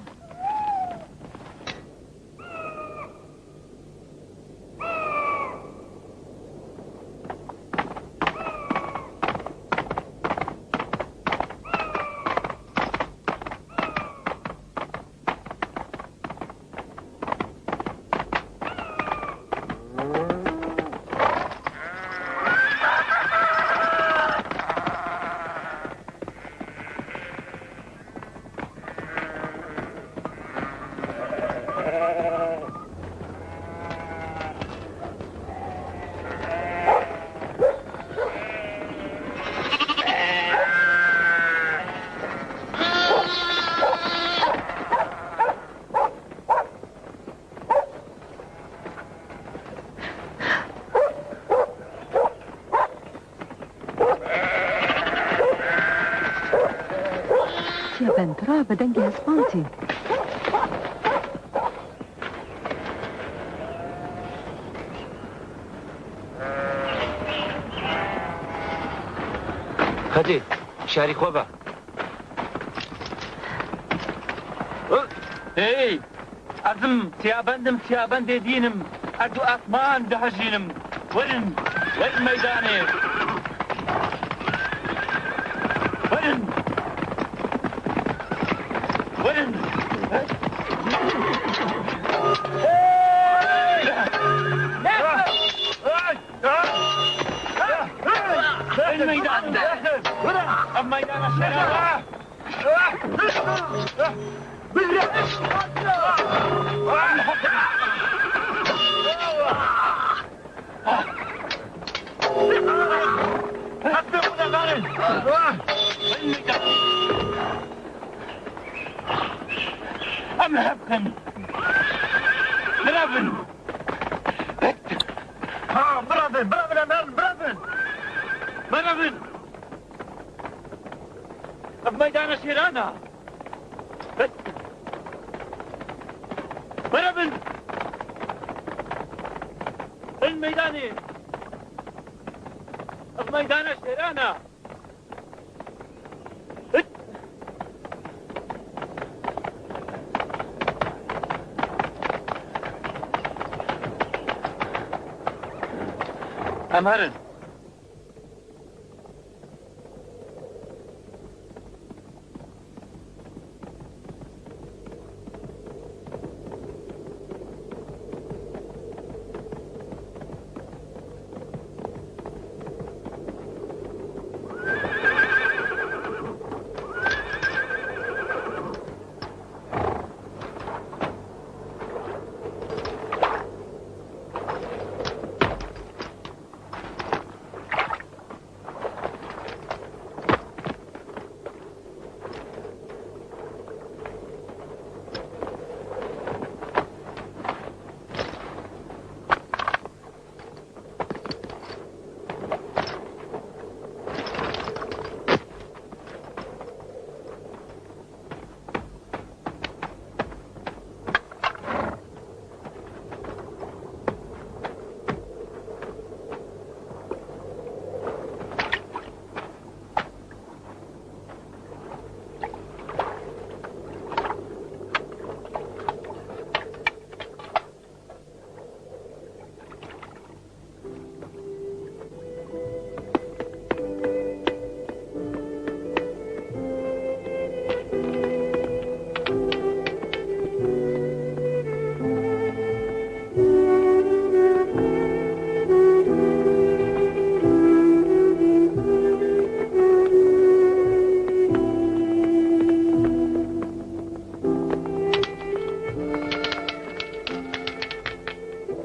Çiya bendira bi dengê hespantî. Xecê, şerî xwe be. Hey! Ez im, siyabendim, siyabendê dîn im. Erd û esman dihejînim. Werin, werin meydanê. Werin. Werin. Werin meydanê. Ev meydana şerava. Em hev kin. Birevin! Ha, birevin, birevin, em herin, birevin! Birevin! Ev meydana şêran e! Birevin! Hin meydanê! Ev meydana şêran e! Em herin.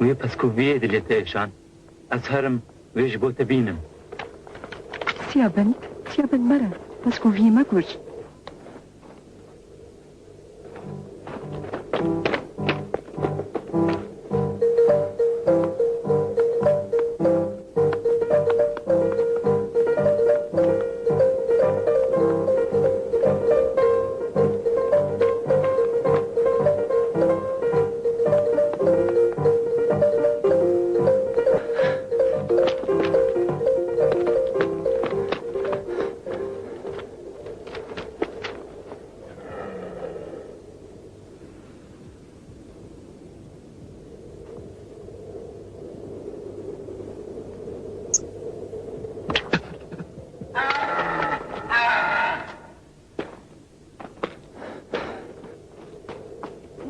Wê peskoviyê dilê te êşan. Ez herim, wê ji bo te bînim. Siyabend, Siyabend mere, peskoviyê me kuşt.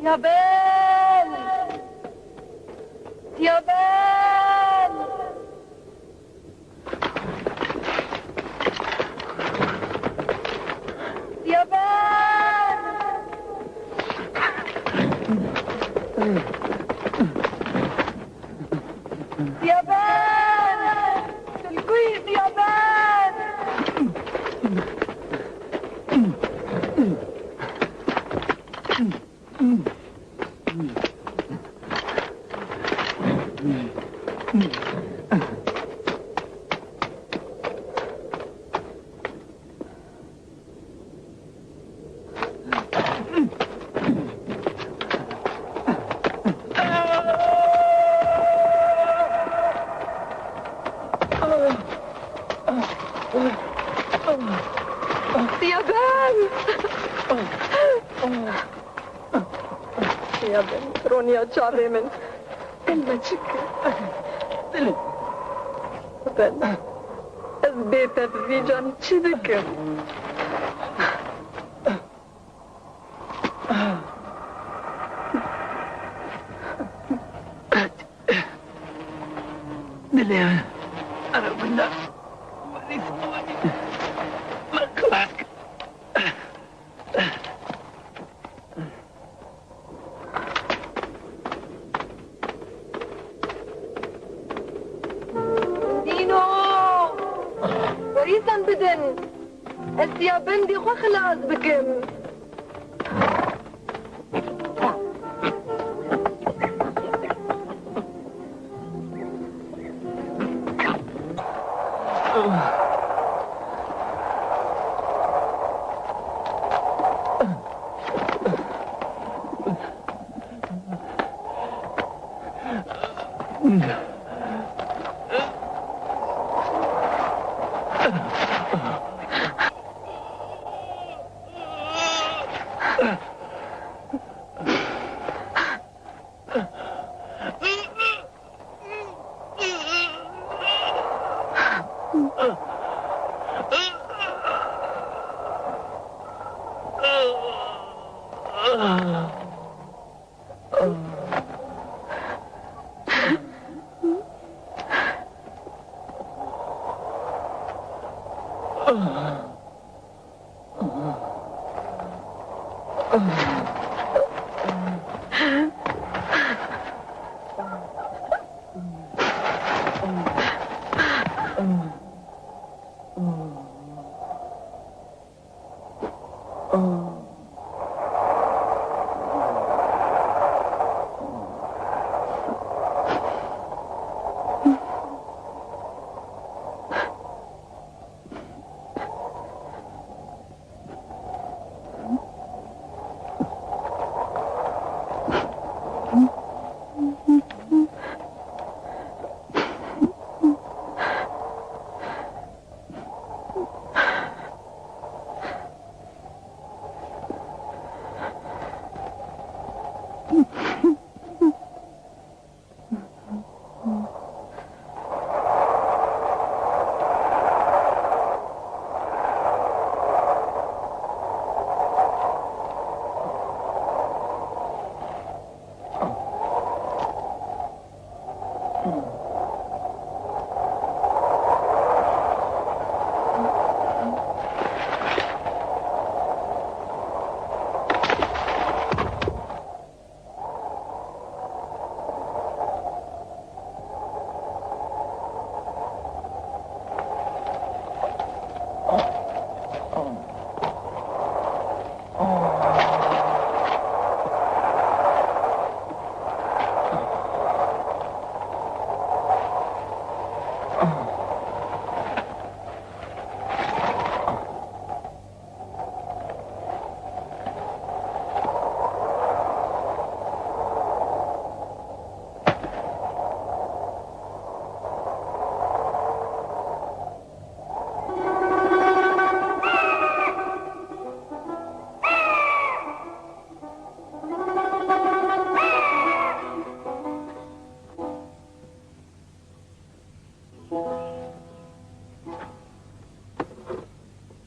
Siyabend! Siyabend! Siyabend! Siyabend! Tu li ku yî Siyabend? Siyabend! Siyabend, roniya çavê min. Dilê me çi kir? Dilê. Ben, ez bê te bi vî can çi dikim? Dilê min. Ara winda. Min xilas kir. Dîno! Polîsan bidin! Ez Siyabendî xwe xilas bikim!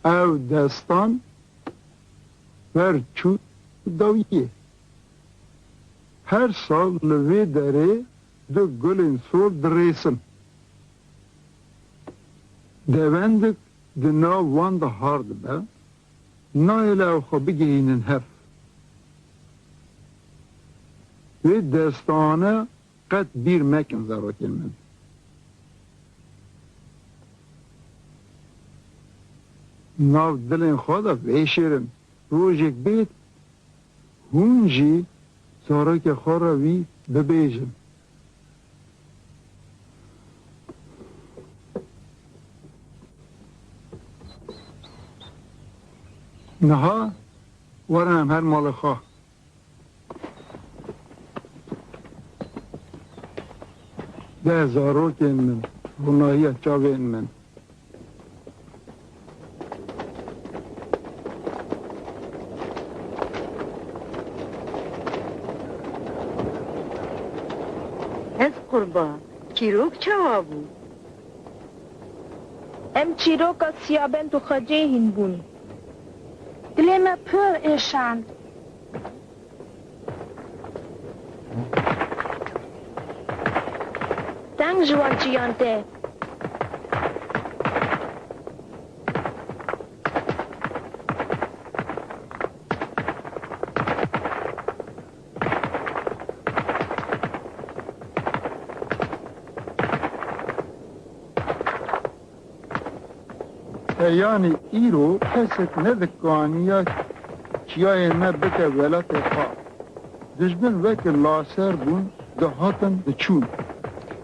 Ev destan wer çû dawiyê. Her sal li vê derê du gulên sor dirêsin. Devendik di nav wan de har dibe, nahêle ew xwe bigihînin hev. Vê destane qet bîr mekin zarokên min. Nav dilên xwe de vêşêrin. Rojek bêt, hûn jî zarokê xwe re wî bibêjin. Niha werin em her malê xwe. De zarokên min, ronahiya çavên min. Ez qurban, çîrok çawa bû? Em çîroka Siyabend û Xecê hîn bûn. Dilê me pir êşand. Deng ji wan çiyan tê. Heyanî îro kesek nedikaniya çiyayên me bike welatê xwe. Dijmin weke laser bûn, dihatin diçûn.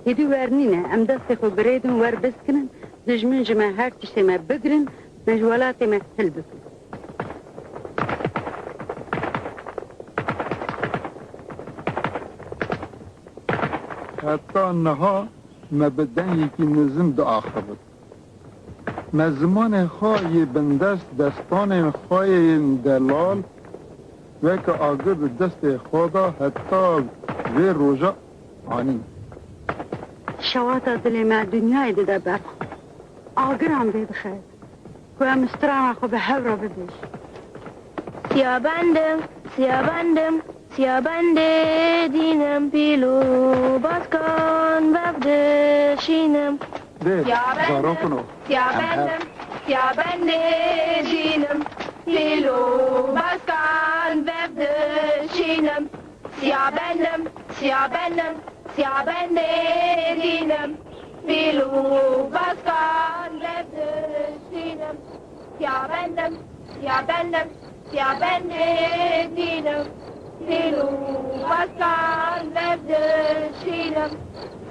Hêdî wernîne, em destê xwe girêdin, wer biskinin, dijmin ji me her tiştê me bigirin, me ji welatê me hil bikin. Heta niha me bi dengekî nizim diaxivit. Me zimanê xwe yê bindest, destanên xwe yên delal weke agir di destê xwe de heta vê roja anîn. Şewata dilê me dinyayê dide ber xwe. Agiran vê dixe ku em strana xwe bi hev re bibêjin. Siyabendim, siyabendim, siyabendê dînim pîl û baskan bev dişînim. Dê, Siyabendim, zarokino, siyabendim, em hev Siya bendê dînim, pîl û baskan vev dişînim. Siya bendim, siya bendim, siya bendê dînim, pîl û baskan vev dişînim. Siya bendim, siya bendim, siya bendê dînim, pîl û baskan vev dişînim.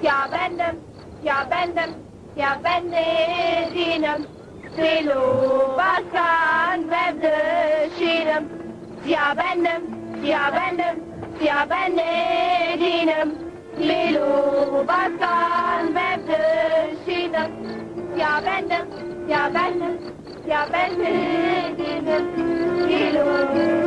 Siya bendim, siya bendim, siya bendê dînim, pîl û baskan vev dişînim. Siya bendim, siya bendim, siya bendê dînim, pîl û baskan vev dişînim. Siya bendim, siya bendim, siya bendê dînim, pîl û